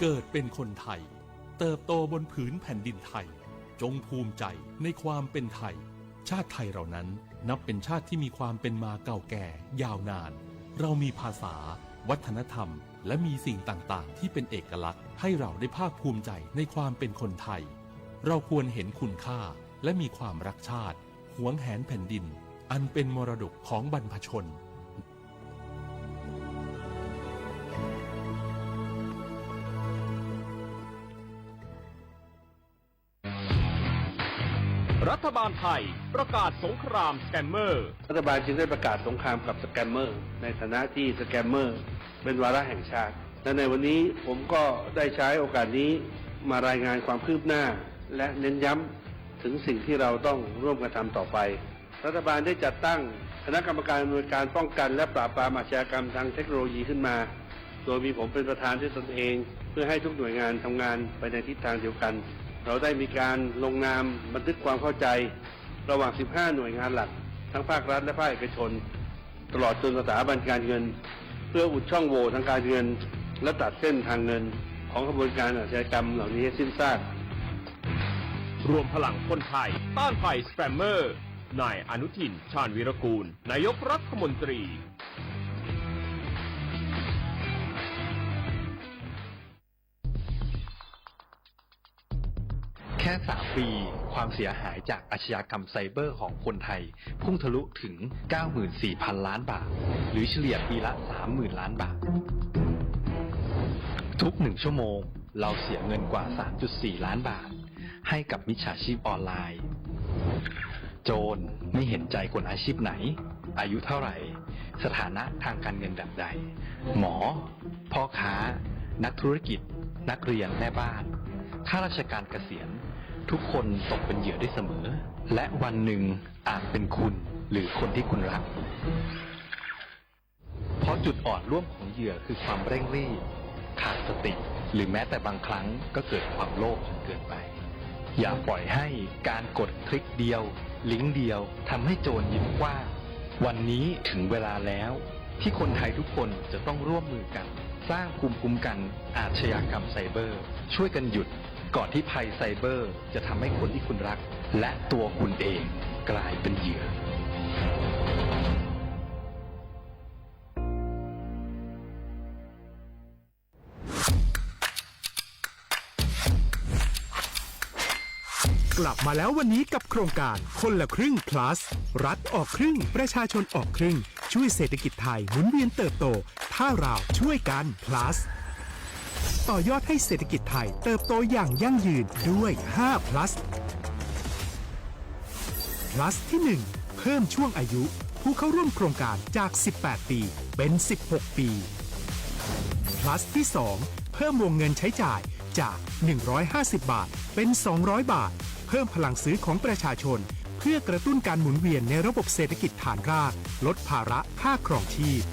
เกิดเป็นคนไทย เติบโตบนผืนแผ่นดินไทย จงภูมิใจในความเป็นไทย ชาติไทยเรานั้นนับเป็นชาติที่มีความเป็นมาเก่าแก่ยาวนาน เรามีภาษา วัฒนธรรม และมีสิ่งต่างๆ ที่เป็นเอกลักษณ์ ให้เราได้ภาคภูมิใจในความเป็นคนไทย เราควรเห็นคุณค่า และมีความรักชาติ หวงแหนแผ่นดิน อันเป็นมรดกของบรรพชน รัฐบาลไทยประกาศสงครามสแกมเมอร์ รัฐบาลจึงได้ประกาศสงครามกับสแกมเมอร์ ในฐานะที่สแกมเมอร์เป็นวาระแห่งชาติ และในวันนี้ผมก็ได้ใช้โอกาสนี้มารายงานความคืบหน้า และเน้นย้ำถึงสิ่งที่เราต้องร่วมกันทำต่อไป รัฐบาลได้จัดตั้งคณะกรรมการอำนวยการป้องกันและปราบปรามอาชญากรรมทางเทคโนโลยีขึ้นมา โดยมีผมเป็นประธานด้วยตนเอง เพื่อให้ทุกหน่วยงานทำงานไปในทิศทางเดียวกัน เราได้มีการลงนามบันทึกความเข้าใจ ระหว่าง สิบห้า หน่วยงานหลัก ทั้งภาครัฐและภาคเอกชน ตลอดจนสถาบันการเงิน เพื่ออุดช่องโหว่ทางการเงิน และตัดเส้นทางเงินของขบวนการอาชญากรรมเหล่านี้ให้สิ้นซาก รวมพลังคนไทยต้านภัยสแกมเมอร์ นายอนุทิน ชาญวีรกูล นายกรัฐมนตรี แค่ สาม ปี ความเสียหายจากอาชญากรรมไซเบอร์ของคนไทย พุ่งทะลุถึง เก้าหมื่นสี่พัน ล้านบาท หรือเฉลี่ยปีละ สามหมื่น ล้านบาท ทุกหนึ่งชั่วโมง เราเสียเงินกว่า สามจุดสี่ ล้านบาท ให้กับมิจฉาชีพออนไลน์ โจรไม่เห็นใจคนอาชีพไหน อายุเท่าไหร่ สถานะทางการเงินแบบใด หมอ พ่อค้า นักธุรกิจ นักเรียน แม่บ้าน ข้าราชการเกษียณ ทุกคนตกเป็นเหยื่อได้เสมอ และวันหนึ่งอาจเป็นคุณ หรือคนที่คุณรัก เพราะจุดอ่อนร่วมของเหยื่อคือความเร่งรีบ ขาดสติ หรือแม้แต่บางครั้งก็เกิดความโลภจนเกินไป อย่าปล่อยให้การกดคลิกเดียว ลิงก์เดียว ทำให้โจรยิ้มกว้าง วันนี้ถึงเวลาแล้ว ที่คนไทยทุกคนจะต้องร่วมมือกัน สร้างภูมิคุ้มกันอาชญากรรมไซเบอร์ ช่วยกันหยุด ก่อนที่ภัยไซเบอร์จะทำให้คนที่คุณรัก และตัวคุณเองกลายเป็นเหยื่อ กลับมาแล้ววันนี้กับโครงการคนละครึ่ง plus รัฐออกครึ่ง ประชาชนออกครึ่ง ช่วยเศรษฐกิจไทยหมุนเวียนเติบโต ถ้าเราช่วยกัน plus ต่อยอดให้เศรษฐกิจไทยเติบโตอย่างยั่งยืนด้วย ห้า plus plus ที่ หนึ่ง เพิ่มช่วงอายุผู้เข้าร่วมโครงการจาก สิบแปด ปี เป็น สิบหก ปี plus ที่ สอง เพิ่มวงเงินใช้จ่ายจาก หนึ่งร้อยห้าสิบ บาท เป็น สองร้อย บาท เพิ่มพลังซื้อของประชาชน เพื่อกระตุ้นการหมุนเวียนในระบบเศรษฐกิจฐานราก ลดภาระค่าครองชีพ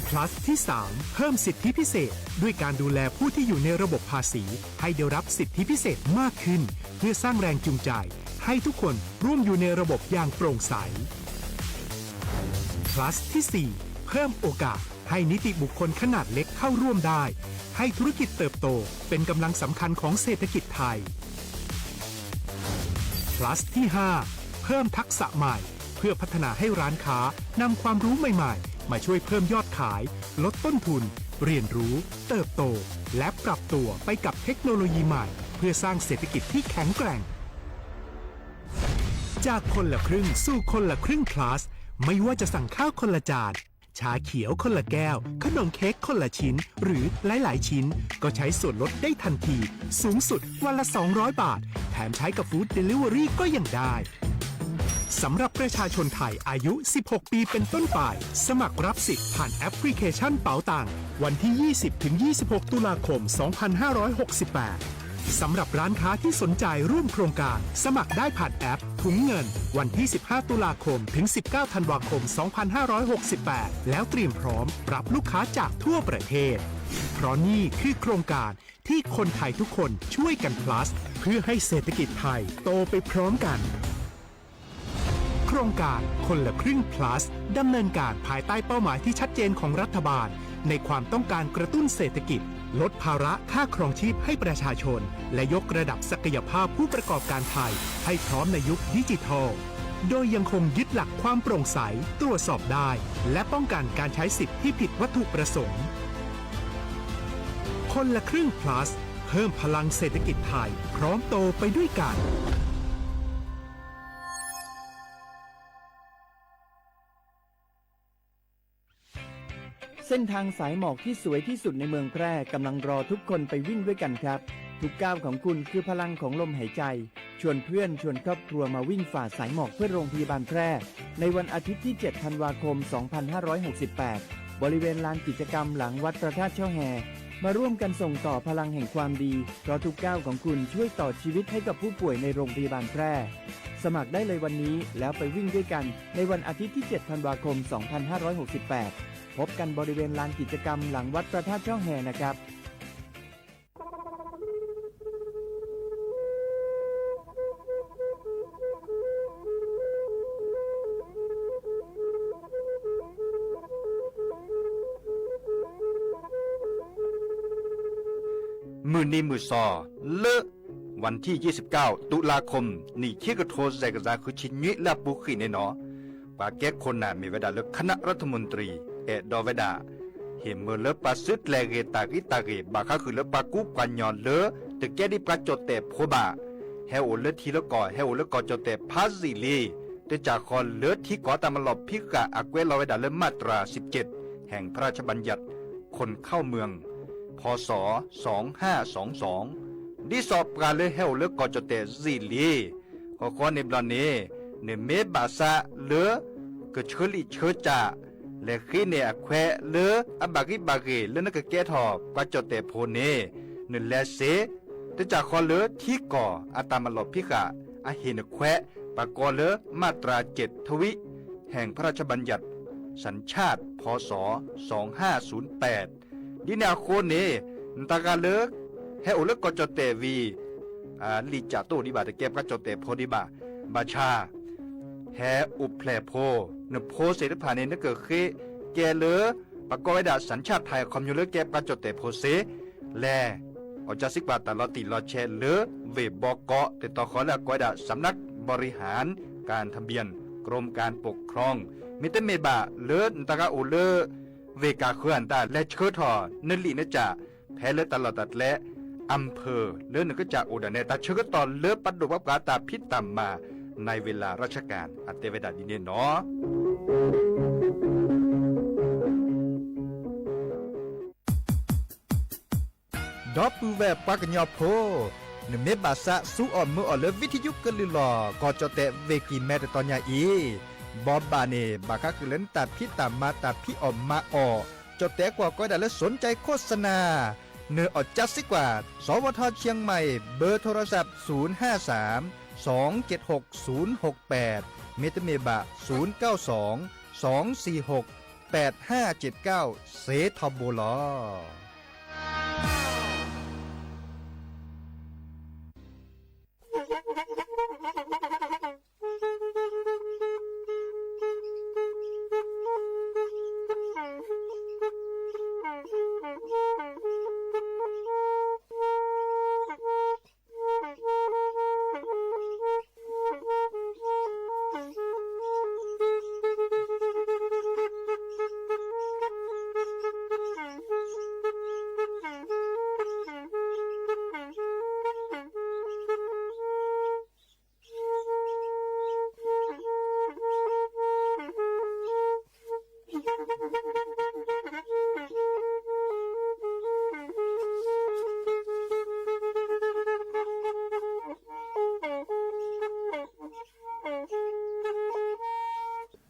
plus ที่ สาม เพิ่มสิทธิพิเศษ ด้วยการดูแลผู้ที่อยู่ในระบบภาษี ให้ได้รับสิทธิพิเศษมากขึ้น เพื่อสร้างแรงจูงใจ ให้ทุกคนร่วมอยู่ในระบบอย่างโปร่งใส plus ที่ สี่ เพิ่มโอกาสให้นิติบุคคลขนาดเล็กเข้าร่วมได้ ให้ธุรกิจเติบโตเป็นกำลังสำคัญของเศรษฐกิจไทย plus ที่ ห้า เพิ่มทักษะใหม่ เพื่อพัฒนาให้ร้านค้านำความรู้ใหม่ๆ มาช่วยเพิ่มยอดขาย ลดต้นทุน เรียนรู้ เติบโต และปรับตัวไปกับเทคโนโลยีใหม่ เพื่อสร้างเศรษฐกิจที่แข็งแกร่ง จากคนละครึ่งสู่คนละครึ่ง plus ไม่ว่าจะสั่งข้าวคนละจาน ชาเขียวคนละแก้ว ขนมเค้กคนละชิ้น หรือหลายๆ ชิ้น ก็ใช้ส่วนลดได้ทันที สูงสุดวันละ สองร้อย บาท แถมใช้กับ Food Delivery ก็ยังได้ สำหรับประชาชนไทยอายุ สิบหก ปีเป็นต้นไป สมัครรับสิทธิ์ผ่านแอปพลิเคชันเป๋าตัง วันที่ ยี่สิบ ถึง ยี่สิบหก ตุลาคม สองพันห้าร้อยหกสิบแปด สำหรับร้านค้าที่สนใจร่วมโครงการ สมัครได้ผ่านแอปถุงเงิน วันที่ สิบห้า ตุลาคม ถึง สิบเก้า ธันวาคม สองพันห้าร้อยหกสิบแปด แล้วเตรียมพร้อมรับลูกค้าจากทั่วประเทศ เพราะนี่คือโครงการที่คนไทยทุกคนช่วยกัน plus เพื่อให้เศรษฐกิจไทยโตไปพร้อมกัน โครงการคนละครึ่ง plus ดำเนินการภายใต้เป้าหมายที่ชัดเจนของรัฐบาล ในความต้องการกระตุ้นเศรษฐกิจ ลดภาระค่าครองชีพให้ประชาชน และยกระดับศักยภาพผู้ประกอบการไทยให้พร้อมในยุคดิจิทัล โดยยังคงยึดหลักความโปร่งใส ตรวจสอบได้ และป้องกันการใช้สิทธิ์ที่ผิดวัตถุประสงค์ คนละครึ่ง Plus เพิ่มพลังเศรษฐกิจไทย พร้อมโตไปด้วยกัน เส้นทางสายหมอกที่สวยที่สุดในเมืองแพร่กำลังรอทุกคนไปวิ่งด้วยกันครับ ทุกก้าวของคุณคือพลังของลมหายใจ ชวนเพื่อนชวนครอบครัวมาวิ่งฝ่าสายหมอกเพื่อโรงพยาบาลแพร่ ในวันอาทิตย์ที่ เจ็ด ธันวาคม สองพันห้าร้อยหกสิบแปด บริเวณลานกิจกรรมหลังวัดพระธาตุช่อแฮ มาร่วมกันส่งต่อพลังแห่งความดี เพราะทุกก้าวของคุณช่วยต่อชีวิตให้กับผู้ป่วยในโรงพยาบาลแพร่ สมัครได้เลยวันนี้ แล้วไปวิ่งด้วยกัน ในวันอาทิตย์ที่ เจ็ด ธันวาคม สองพันห้าร้อยหกสิบแปด พบกันบริเวณลานกิจกรรมหลังวัดพระธาตุช่อแฮนะครับ မုၢ်နံၤမုၢ်စီၤ လၢ วันที่ ยี่สิบเก้า ตุลาคม နံၣ်ခံကထိ စဲးကစၢ် ဃုဆံနွံ လၢအပူၤဃံးန့ၣ်နီၤ ပှၤကဲခိၣ်နၢ်မ့ၢ်ဝဲဒၣ်လၢ คณะรัฐมนตรี အဲၣ်ဒိးဝဲဒၣ် ဟ့ၣ်မၢလၢပှၤစုတြဲၤဂ့ၤတၢ်ဂံၢ်တၢ်ဂ့ၤ ဘၣ်ဃးဃုာ်လၢပှၤကူပှၤကညီလၢ တကဲဒ်ပှၤကၠီၣ်တဲၣ်ဖိဘၣ် ဟဲအိၣ်လၢထံလၢကီၢ် ဟဲအိၣ်လၢကီၢ်ကၠီၣ်တဲၣ်ဖးယံာ်လံ တစၢ်ဃီလၢထံကီၢ်အတၢ်မၤလီၢ်ဖံးဃာ်အကွဲးလီၤဝဲဒၣ်လၢ มาตราสิบเจ็ด แห่งพระราชบัญญัติ คนเข้าเมือง พ.ศ. สองห้าสองสอง ဒ်သိးပှၤလၢဟဲအိၣ်လၢကီၢ်ကၠီၣ်တဲၣ်ယံာ်လံ ဃီဃီန့ၣ်ဘျီန့ၣ် နမ့ၢ်ဘၣ်ဆၣ်လၢ ကဆၢလံာ်ဆၢစၢ် လဲၤဃ့န့ၢ်အခွဲးလၢအဘၣ်ဂံၢ်ဘၣ်ဂ့ၤ လၢနကကဲထီၣ်ပှၤကၠီၣ်တဲၣ်ဖိန့ၣ် နလဲၤစ့ တစၢ်ဃီလၢထံကီၢ်အတၢ်မၤလီၢ်ဖံးဃာ် အဟ့ၣ်နခွဲး ပှၤကိးလၢ มาตราเจ็ด ทวิ แห่งพระราชบัญญัติสัญชาติ พ.ศ. สองห้าศูนย์แปด ဒ်န့ၣ်အဃိန့ၣ် နတၢ်ဂၤလၢ ဟဲအိၣ်လၢကီၢ်ကၠီၣ်တဲၣ်ဝံၤ လံာ်ကၠၢ်တိၣ်ဒံးဘၣ် တကဲပှၤကၠီၣ်တဲၣ်ဖိဒံးဘၣ် ဘၣ်ဆၣ် ဟဲအိၣ်ဖျဲၣ်ဖိ နဖိသ့ၣ်တဖၣ်န့ၣ် နကဃ့ကဲလၢ ပှၤကိးဝဲဒၣ် สัญชาติไทย အခီပညီလၢကဲပှၤကၠီၣ်တဲၣ်ဖိစ့ လဲၤ အီၣ်ကၠၢစံကွၢ်တၢ်လီၤတံၢ်လီၤဆဲးလၢ ဝ့ၢ်ဘီကီး တတီၤဃီလၢအကိးဝဲဒၣ် สำนักบริหารการทะเบียน กรมการปกครอง မ့တမ့ၢ်ဘၣ်လၢနတၢ်ဂၤအိၣ်လၢ ဝ့ၢ်ကၢ်ဃၢၤအတၢ် လဲၤဆှၢထီၣ်နလံာ်နကၠၢ် ဖဲလၢတၢ်လီၢ်တၢ်ကျဲ อำเภอ လၢနကစၢ်အိၣ်ဒၣ်နဲ တၢ်ဆၢကတီၢ်လၢပဒိၣ်ပှၤပှၤတၢ်ဖံးတၢ်မၤ ในเวลาราชการ အတဲဝဲဒၣ်ဒ်န့ၣ်နီၤ. ဒီပုၢ်ဝဲၢ်ပှၤကညီဖိ, နမ့ၢ်ဘၣ်ဆၣ်ဆူအီၣ်မၢအီၣ်လၢ ဝံထယုကလုၢ်လီၢ် ကီၢ်ကၠီၣ်တဲၣ်ဝ့ၢ်ကံၢ်မဲတတီၤညါအံၤ, ဘီဘၣ်န့ၣ် ဘၣ်ဃးဃုာ်လၢနတၢ်ဖံးတၢ်မၤ တၢ်ဖံးအီၣ်မၤအီၣ်, ကၠီၣ်တဲၣ်ကွီၢ်ကိးဝဲဒၣ်လၢ สนใจโฆษณา နအီၣ်ကၠၢစံကွၢ် สวท เชียงใหม่ เบอร์โทรศัพท์ ศูนย์ห้าสาม สองเจ็ดหก ศูนย์หกแปด မ့တမ့ၢ်ဘၣ် ศูนย์เก้าสอง สองสี่หก แปดห้าเจ็ดเก้า စ့ထီဘိလီၤ.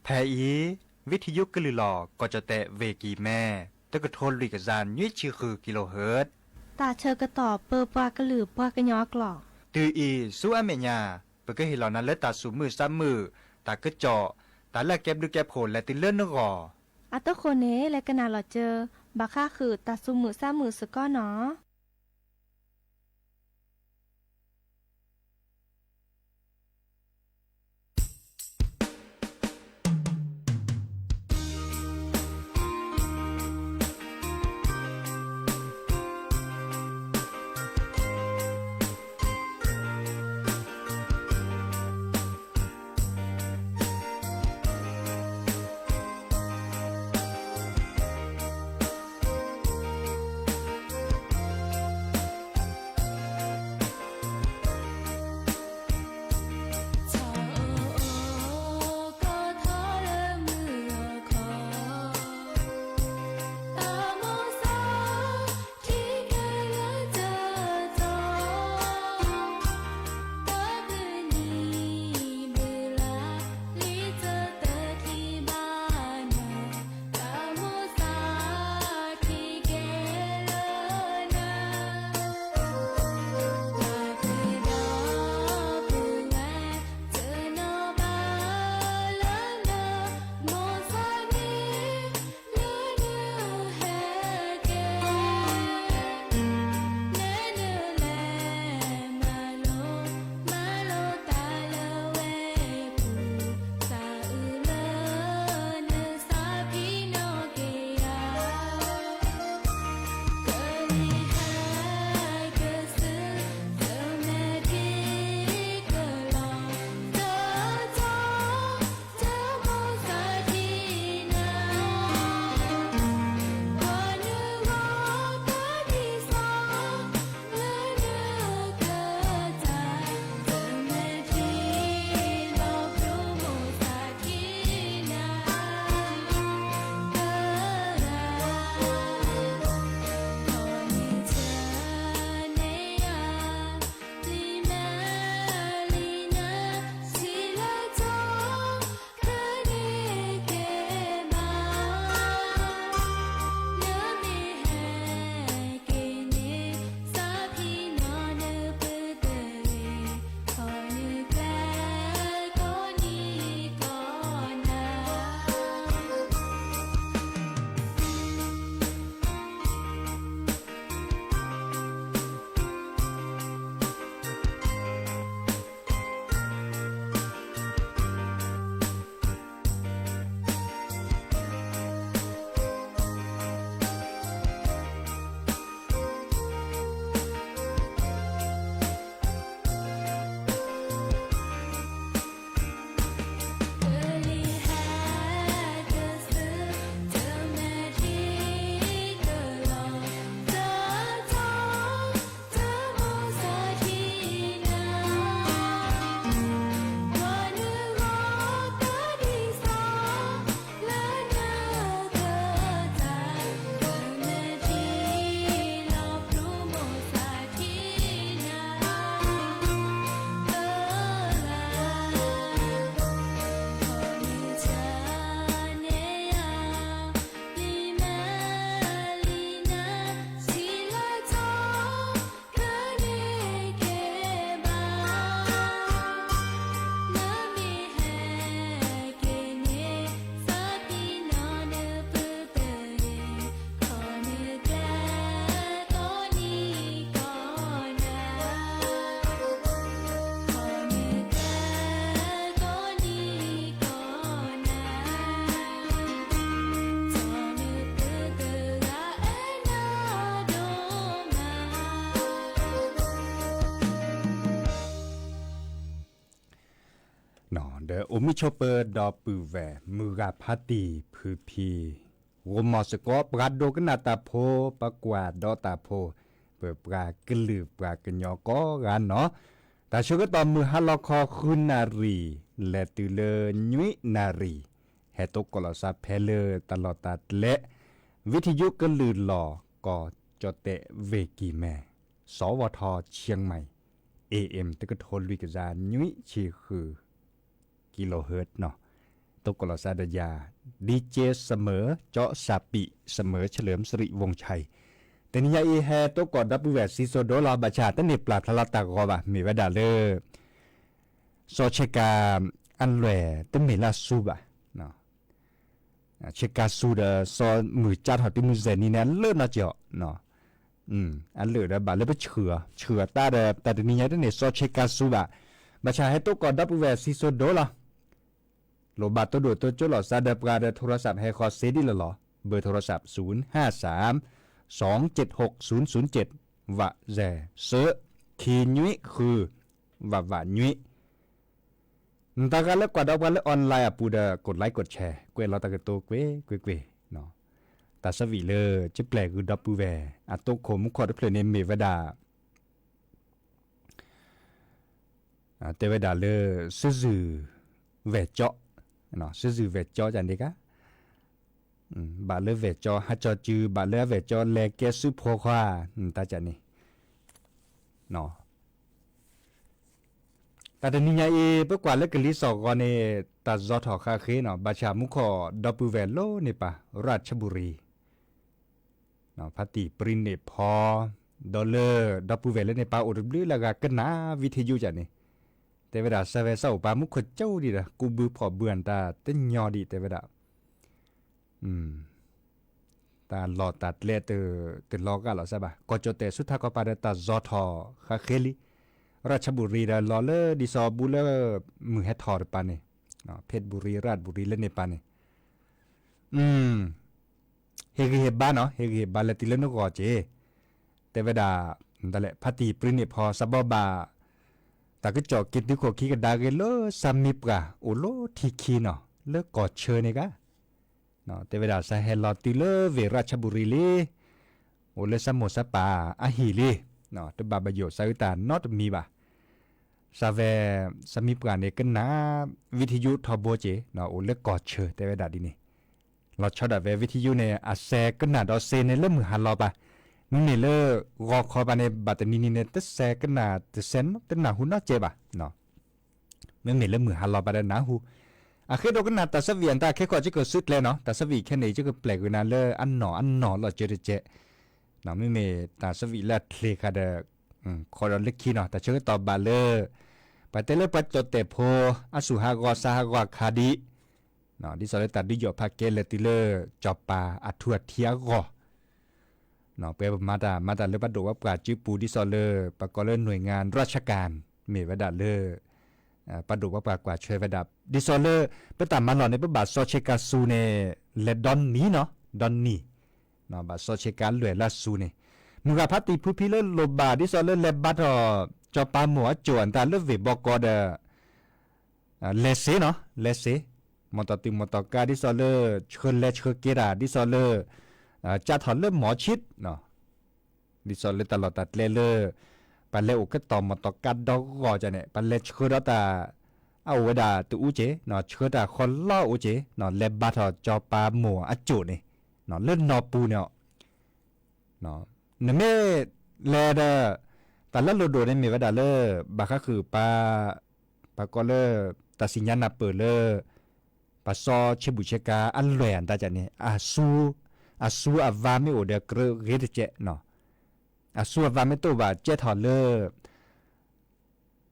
ဖဲအံၤ ဝံထယုကလုၢ်လီၢ် ကီၢ်ကၠီၣ်တဲၣ်ဝ့ၢ်ကံၢ်မဲ တကထိလွံၢ်ကယၤ နွံဆံဃု kilohertz တၢ်ဆၢကတီၢ်ပၢပှၤကလုာ်ပှၤကညီအကျိာ်, တုၤအံၤဆူအမဲာ်ညါ ပကဟ့ၣ်လီၤနၤလၢတၢ်သူၣ်မုာ်သးမုာ်, တၢ်ကစီၣ်, တၢ်လၢအကဲဘျုးကဲဖှိၣ်လဲၤတုၤလၢနဂီၢ်, အတဃိန့ၣ် လဲၤကနၣ်လီၤစၢၤ ဘၣ်ဃးဃုာ်တၢ်သူၣ်မုာ်သးမုာ်စ့ၢ်ကီးနီၤ. ဒီးအိၣ်မုာ်ဆိးပၢၤဒီပုၢ်ဝဲၢ် မုၢ်ဂၤဖါတံၢ်ဖုဖံ, ဂီၤမီၢ်စ့ၢ်ကီး ပှၤဒိကနၣ်တၢ်ဖိ, ပှၤကွၢ်ဒီးတၢ်ဖိ, ပပှၤကလုာ်ပှၤကညီကိးဂၤနီၢ်, တၢ်ဆၢကတီၢ်မုၢ်ဟါလီၤခီဃုနၣ်ရံၣ် လဲၤတုၤလၢနွံနၣ်ရံၣ်, ဟဲတိကီၢ်လီၤစၢဖဲလၢတၢ်လီၢ်တၢ်ကျဲ, ဝံထယုကလုၢ်လီၢ် ကီၢ်ကၠီၣ်တဲၣ်ဝ့ၢ်ကံၢ်မဲ, စဝထ เชียงใหม่, เอเอ็ม တကထိလွံၢ်ကယၤနွံဆံဃု กิโลเฮิรตซ์နီၢ်, တိကီၢ်လီၤစၢဒီးယၤ ดีเจ เสมอ เจาะสปี เสมอ เฉลิมสิริวงศ์ชัย, တနံၤညါအံၤ ဟဲတိကီၢ်ဒီပုၢ်ဝဲၢ်စံၣ်စိၤဒိလီၤ ဘၣ်ဆၣ်တန့ၢ်ပျၢ်ဖျါလီၤတၢ်ဂီၤဘၣ် မ့ၢ်ဝဲဒၣ်လၢ စီၤဆ့ကၤအလွဲၢ်တမ့ၢ်လၢအစူဘၣ် ဆ့ကၤစူဒီး စီၤမုၢ်ကၠါထီၣ်တုၤမုၢ်စဲၤနံၤန့ၣ် အလၢာ်နီတစဲးအီၤ, အလၢာ်ဒီးဘၣ်လၢပဆှုၣ်အီၤ, ဆှုၣ်အီၤတၢ်ဒီး တၢ်တနံၤညါတန့ၢ် စီၤဆ့ကၤစူဘၣ်, ဘၣ်ဆၣ်ဟဲတိကီၢ်ဒီပုၢ်ဝဲၢ်စံၣ်စိၤဒိလီၤ, လိၣ်ဘၣ်တိၢ်ဒိၣ်တိၢ်ကၠိလီၤစၢ်ဒီးပှၤဒီး โทรศัพท์ ဟဲဃီၤစ့ဒ်လီၤလီၤ, เบอร์โทรศัพท์ ศูนย์ห้าสาม สองเจ็ดหกศูนย์ศูนย์เจ็ด ဝးစဲး စၢ ခံနွံဃု ဝးဝးနွံ နတၢ်ဂၤလၢကွၢ်ဒီးပှၤလၢ online အပူၤဒီး กดไลค์ กดแชร์ ကွဲးလီၤတၢ်ကတိၤကွ့ၢ်ကွ့ၢ်ကွ့ၢ်, တၢ်ဆၢဝံၤလၢ ကပျဲၢ်ဂုၤဒီပုၢ်ဝဲၢ် အတိခိၣ်မူခိၣ်တဖျၢၣ်န့ၣ်မ့ၢ်ဝဲဒၣ် တဲဝဲဒၣ်လၢ စ့ၣ်စူၣ်ဝဲၢ်ကၠီ, စ့ၣ်စူၣ်ဝဲၢ်ကၠီကန့ၣ်ကါ ဘၣ်လၢဝဲၢ်ကၠီဟးကၠီစု ဘၣ်လၢအဝဲၢ်ကၠီလဲၤကဲစုဖိခွါ တၢ်ကန့ၣ် တၢ်တနံၤညါအံၤ ပကွၢ်လၢကလံၤစိးဂီၤန့ၣ် တၢ်ယီၤထီၣ်ဃးဃ့နီၤ ဘၣ်ဆၣ်မူခိၣ်ဒီပုၢ်ဝဲၢ်လီၤန့ၢ်ပၢ် ရၢၣ်ချဘူရံၤ ဖါတံၢ်ပြံန့ၢ်ဖီ ဒီးလၢ ဒီပုၢ်ဝဲၢ်လၢန့ၣ်ပၢ်အိၣ်တဘျုးလၢအဂၤကနၣ် ဝံထယုကန့ၣ် တဲဝဲဒၣ်စၢ်ဝဲစၢ်အိၣ်ပၢ်မူခိၣ်ကၠိဒံးဒီး ကူးဘုဖီၣ်ဘုအတၢ်တညီဒံး တဲဝဲဒၣ် တၢ်လီၢ်တၢ်ကျဲတလီၤဂာ်လီၤစၢ်ဘၣ် ကီၢ်ကၠီၣ်တဲၣ်ဆူထးကီၢ်ပၤဒီးတၢ်ယီၤထီၣ်ဃးဃ့လံ ရၢၣ်ချဘူရံၤဒီးလီၤလၢဒ်သိးဘူးလၢ မုၢ်ဟဲထီၣ်တပၤန့ၣ် ဖ့ၣ်ဘူရံၤ ရၢၣ်ဘူရံၤလၢန့ၣ်ပၢ်န့ၣ် ဟ့ၣ်ဂံၢ်ဟ့ၣ်ဘါနီၤ ဟ့ၣ်ဂံၢ်ဟ့ၣ်ဘါလဲၤတုၤလၢနဂီၢ်က့ၤ တဲဝဲဒၣ် ဖါတံၢ်ပြံန့ၢ်ဖီ စးဘီဘၣ် တၢ်ကစီၣ်က့ၤတုၤခိၣ်ခံကဒါက့ၤလၢစၢ်မံပှၢ်အိၣ်လီၤထံခံနီၤ လၢကီၢ်ဆၢန့ၣ်ဂၤ တဲဝဲဒၣ်စးဟဲလီၤတုၤလၢဝ့ၢ်ရၢၣ်ချဘူရံၤလံ အိၣ်လၢစၢ်မိၢ်စၢ်ပၢ်အဟံၣ်လံ တဘၣ်ဘၣ်ယိၣ်စးအုၣ်တၢ်နီတမံၤဘၣ် စးဝဲ စၢ်မံပှၢ်န့ၣ်ကနၣ် ဝံထယုထီဘိက့ၤ အိၣ်လၢကီၢ်ဆၢတဲဝဲဒၣ်ဒ်န့ၣ် လီၤဆီဒၣ်ဝဲဝံထယုန့ၣ် အစဲးကနၣ်ဒီးစ့န့ၣ်လၢမုၢ်ဟါလီၤပၢ် မ့မ့ၢ်လၢ ဂီၤခီပၤန့ၣ် ဘၣ်တနံၤနံၤန့ၣ် တစဲးကနၣ်တစဲးတနၢ်ဟူနီတစဲးဘၣ် မ့မ့ၢ်လၢမုၢ်ဟါလီၤပၤဒီးနၢ်ဟူ အဃ့ဒိကနၣ်တၢ်ဆၢဝံၤအတၢ်ခဲခီကကစုးကျဲနီၤ တၢ်ဆၢဝံၤခဲန့ၣ် ယကပျဲၢ်ကွံာ်နၤလၢအနီၢ်အနီၢ်လီၤစၢၤတစဲး မ့မ့ၢ်တၢ်ဆၢဝံၤလၢအချ့ဃာ်ဒီး ခီဒီးလၢခံနီၤ တၢ်ဆၢကတီၢ်ဘၣ်လၢ ပှၤတဲလၢပှၤကၠီၣ်တဲၣ်ဖိ အစူၢ်ဟးဂီၤစးဟးဂီၤအခါဒံး ဒ်သိးလၢတၢ်ဒုးယီၣ်ဖးကဲလဲၤတုၤလၢ ကၠီၣ်ပၤအထူအထံအဂီၢ် ပဝဲပမၤတၢ်မၤတၢ်လၢပှၤဒိၣ်ပှၤပှၢ်စုပူၤ ဒ်သိးလၢ ပကိးလၢ หน่วยงานราชการ မ့ၢ်ဝဲဒၣ်လၢ ပှၤဒိၣ်ပှၤပှၢ်ကွၢ်ထွဲဝဲဒၣ် ဒ်သိးလၢ ပတၢ်မၤလီၢ်န့ၣ် ပဘၣ်စီၤဆ့ကၤစူၤန့ၣ် လဲၤဒီနံၤနီၤ ဒီနံၤ ဘၣ်စီၤဆ့ကၤလွဲၢ်လၢအစူၤန့ၣ် မုၢ်ဂၤဖါတံၢ်ဖုဖံလၢလိၣ်ဘၣ် ဒ်သိးလၢလဲၤဘါထီၣ် ကၠီၣ်ပၤမိၢ်အစိၣ်အတၢ်လၢဝ့ၢ်ဘီကီဒီး လဲၤစ့နီၤ လဲၤစ့ မီၢ်တီၢ်တုၤမီၢ်တီၢ်ကါ ဒ်သိးလၢ ဆှၢလဲၤဆှၢက့ၤတၢ် ဒ်သိးလၢ ကၠါထီၣ်လၢမီၢ်ဆံး ဒ်သိးလၢတၢ်လီၢ်တၢ်ကျဲလၢ ပှၤလဲၤအိၣ်ကတီၢ်မီၢ်တီၢ်ကါဒီဂီၢ်န့ၣ် ပှၤလဲၤဆှၢဒီးတၢ် အအိၣ်ဝဲဒၣ်တအူက့ၤ ဆှၢတၢ်ဃီလီအိၣ်က့ၤ လဲၤဘါထီၣ်ကၠီၣ်ပၤမိၢ်အစိၣ်န့ၣ် လၢနီၢ်ပူၤန့ၣ် နမ့ၢ်လဲၤဒီး တၢ်လၢလိၣ်ဒိၣ်န့ၣ်မ့ၢ်ဝဲဒၣ်လၢ ဘၣ်ဃးဃုာ်ပှၤ ပှၤကိးလၢ တၢ်စံၣ်ညါနၢ်ပၢၢ်လၢ ပှၤစီၤဆ့ဘူၣ်ဆ့ကၤအလွဲၢ်အတၢ်န့ၣ် အစူ အစူအဝါမ့ၢ်အိၣ်ဒီးကြၢးဂ့ၤတကဲး အစူအဝါမ့ၢ်တအိၣ်ဘၣ်ကဲထီၣ်လၢ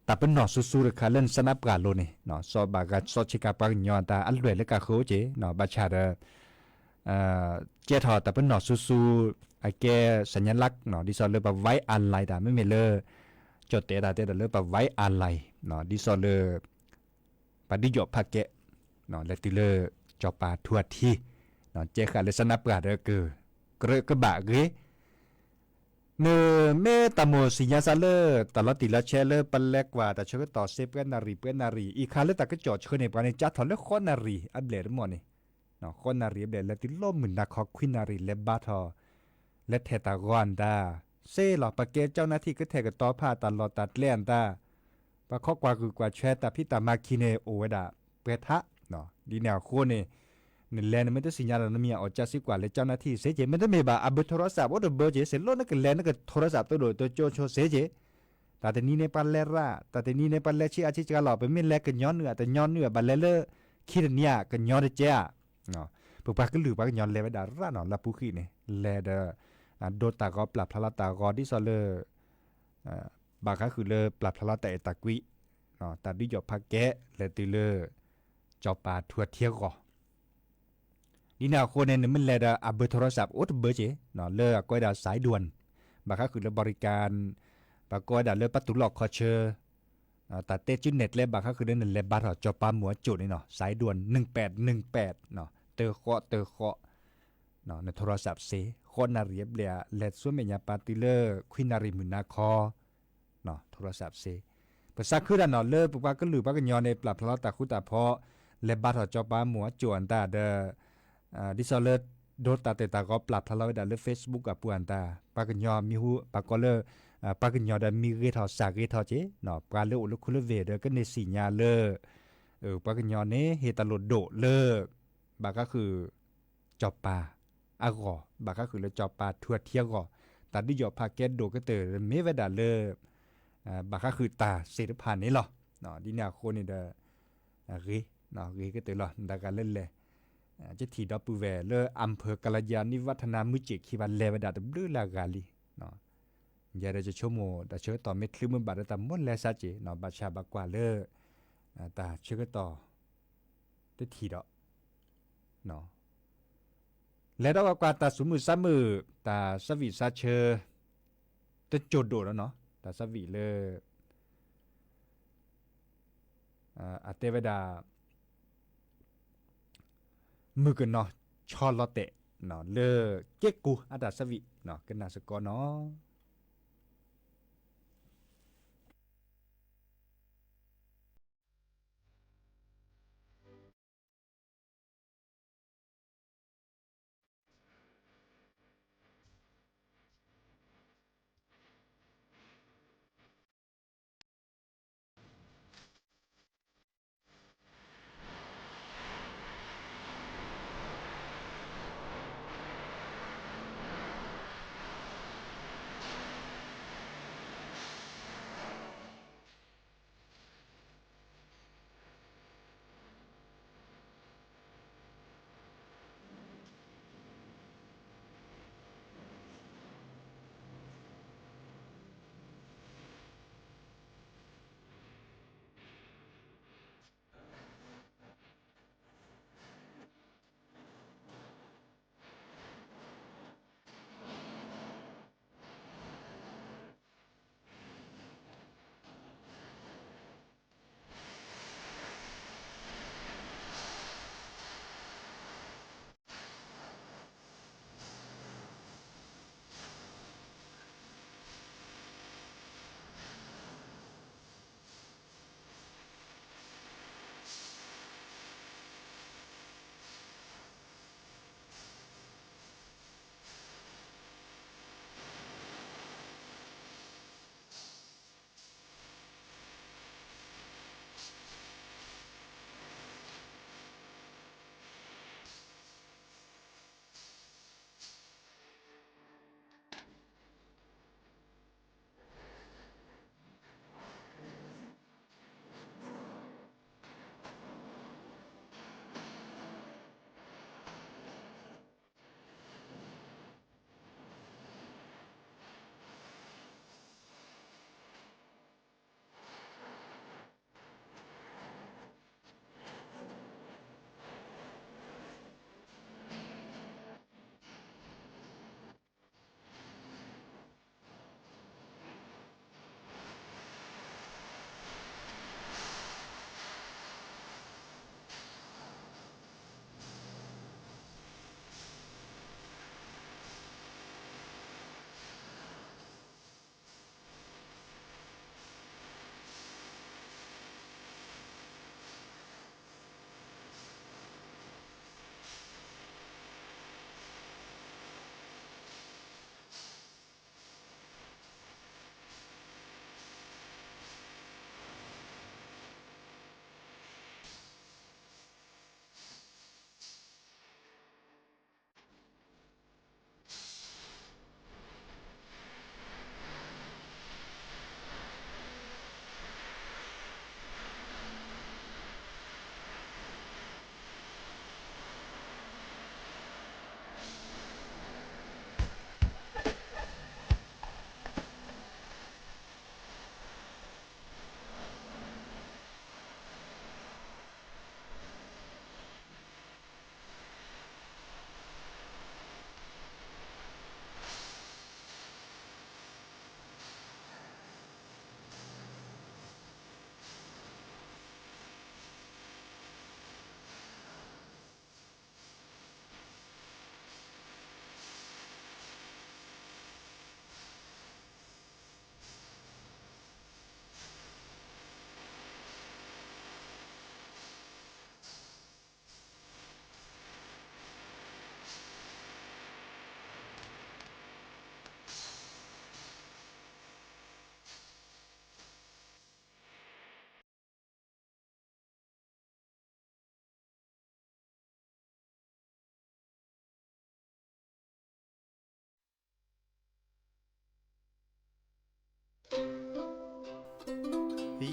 တၢ်ပနီၣ်စူၤစူၤတခါလၢနစနၢပှၢ်လိၤန့ၣ် စီၤဘၣ်ဂၤစီၤဆ့ကၤပှၤကညီအတၢ်အလွဲၢ်လၢကဃၢၤအိၣ်က့ၤ ဘၣ်ဆၣ်ဒီး ကဲထီၣ်တၢ်ပနီၣ်စူၤစူၤ အကဲ สัญลักษณ์ ဒ်သိးလၢပဝဲအလါတၢ် မ့မ့ၢ်လၢ ကၠီၣ်တဲၣ်တၢ်တဲဒီးလၢပဝဲအလါ ဒ်သိးလၢ ပှၤဒုးယီၣ်ဖးကဲ လဲၤတုၤလၢ ကၠီၣ်ပၤထူအထံ ကဲဃာ်လၢစနၢပှၢ်ဒီးက ကြၢးကဘၣ်ဂ့ၤ နမ့ၢ်တၢ်မိၣ်သ့ၣ်ညါစ့ၢ်လၢ တၢ်လီၤတံၢ်လီၤဆဲးလၢပလဲၤကွၢ်တၢ်ဆၢကတီၢ်စ့ ပှဲနၣ်ရံၣ် ပှဲနၣ်ရံၣ် အံၤခါလၢတၢ်ကစီၣ်ဆှၢန့ၣ် ပှၤန့ၣ်ကၢထီၣ်လၢဃိးနၣ်ရံၣ်အဘျဲၣ်တမီၢ်န့ၣ်, ဃိးနၣ်ရံၣ်အဘျဲၣ် လဲၤတုၤလီၢ်မုၢ်နၤခီ ခွံနၣ်ရံၣ် လဲၤဘါထီၣ် လဲၤထဲးတၢ်ဂီၤအတၢ် စ့လီၤ ပကဲကၠီနၢ်ထံၣ်ကထဲးကတီၤဖး တၢ်လီၢ်တၢ်ကျဲအတၢ် ပှၤခီကွၢ်ဟုၣ်ကွၢ်ဆဲး တၢ်ဖံးတၢ်မၤခံန့ၣ် အိၣ်ဝဲဒၣ်ပှဲၤထး, ဒ်န့ၣ်အဃိန့ၣ် နလဲၤနမ့ၢ်တသ့ၣ်ညါဒီး နမ့ၢ်အီၣ်ကၢစ့ကွၢ်လဲၤကၠီနၢ်ထံၣ်စ့က့ မ့တမ့ၢ်ဘၣ် အဘၢထိရၢစးအိၣ်တဘၢက့ စ့ၢ်လီၤနကလဲၤနကထိရၢစးသိဒိၣ်တကၠိဆိစ့က့ တၢ်တနံၤန့ၣ်ပှၤလဲၤရၣ် တၢ်တနံၤန့ၣ်ပှၤလဲၤဆံးအါဆံးစှၤလီၤ ပမ့ၢ်လဲၤကညီနုၢ်အတညီနုၢ် ဘၣ်လဲၤလၢခံတနံၤဧါ ကညီတကဲဧါ, ပပှၤကလုာ်ပှၤကညီလဲၤဝဲဒၣ်ရၣ်နီၤ လၢပူၤဃံန့ၣ် လဲၤဒီး ဒိတၢ်ဂီၤပျၢ်ဖျါလီၤတၢ်ဂီၤ ဒ်သိးလၢ ဘၣ်ဃးဃုာ်လၢပျၢ်ဖျါလီၤတၢ်အဲၣ်တၢ်ကွံ တၢ်ဒုးယီၣ်ဖးကဲ လဲၤတုၤလၢ ကၠီၤပၤထူအထံအဂီၢ် ဒ်န့ၣ်အဃိန့ၣ် နမ့ၢ်လဲၤဒီးအဘၢထိရၢစးအိၣ်တဘၢက့ လၢအကိးဝဲဒၣ် စဲးဒွၣ် ဘၣ်ဃးဃုာ်လၢ ဘီရံကၣ် ပှၤကိးဝဲဒၣ်လၢပတူၢ်လိာ်ခီဆၢ တၢ်တဲစုနဲၣ်ကျဲဘၣ်ဃးဃုာ်လၢနလဲၤဘါထီၣ်ကၠီၤပၤမိၢ်အကိၣ်န့ၣ်နီၤ စဲးဒွၣ် နုၢ်ပဲး နုၢ်ပဲး တၢဃိး တၢဃိး နထိရၢစးစ့ ဃိးနၣ်ရံၣ်အဘျဲၣ် လဲၤဆူမဲာ်ညါပာ်တုၤလၢ ခွံနၣ်ရံၣ်မုၢ်နၤခီ ထိရၢစးစ့ ပစးခုဒၣ်နီၤ လၢပပှၤကလုာ်ပှၤကညီန့ၣ် ပျၢ်ဖျါလီၤတၢ်ဃူတၢ်ဖိး လဲၤဘါထီၣ်ကၠီၤပၤမိၢ်အကိၣ်အတၢ်ဒီး ဒ်သိးလၢ ဒိတၢ်တဲာ်တၢ်ဂီၤပျၢ်ဖျါလီၤဝဲဒၣ်လၢ Facebook အပူၤအတၢ် ပှၤကညီမံၤဟူ ပှၤကိးလၢ ပှၤကညီဒီးမံၤဂ့ၤထီၣ်စၢ်ဂ့ၤထီၣ်က့ ပှၤလၢအိၣ်လၢခူလၢဝ့ၢ်ဒီးကန့ၢ်စံၣ်ညါလၢ ပှၤကညီန့ၣ် ဟ့ၣ်တၢ်လိၣ်ဒိၣ်လၢ ဘၣ်ဃးဃုာ် ကၠီၤပၤအဂီၢ် ဘၣ်ဃးဃုာ်လၢကၠီၤပၤထူအထံအဂီၢ် တၢ်ဒုးယီၣ်ဖးကဲဒိၣ်ကတၢၢ်မ့ၢ်ဝဲဒၣ်လၢ ဘၣ်ဃးဃုာ်တၢ်သ့ၣ်တဖၣ်န့ၣ်လီၤ. ဒ်န့ၣ်အဃိန့ၣ်ဒီး ဂ့ၤ ဂ့ၤကတၢၢ်လီၤ တဂၤလၢလဲၤ ကထံၣ်ဒီပုၢ်ဝဲၢ်လၢ อำเภอกาลยาณิวัฒนา မုၢ်စ့ၣ်ခံဘၣ်လဲၤဝဲဒၣ်တဘျုးလၢအဂၤလံ. ယဲဒီးယဆိကမိၣ် တၢ်ဆၢကတီၢ်မ့ၢ်ချုးမုၢ်ဘၣ်ဒီးတၢ်မိၣ်လဲၤစ့ၢ်ကီး ဘၣ်ဆၣ်ဘၣ်ကွၢ်လၢ တၢ်ဆၢကတီၢ် တထံၣ်ဒီး လဲၤဒီးကွၢ်ကွၢ်တၢ်သူၣ်မုာ်သးမုာ် တၢ်ဆၢဝံၣ်ဆၢဆၢ တစိၢ်ဒိၣ်ဒီးနီၤ တၢ်ဆၢဝံၣ်လၢ အတဲဝဲဒၣ် မုၣ်ကနီၤဆီလီၤတဲာ် လၢက့ၢ်ကူအတၢ်ဆၢဝံၣ် ကနၣ်စ့ၢ်ကီးနီၤ.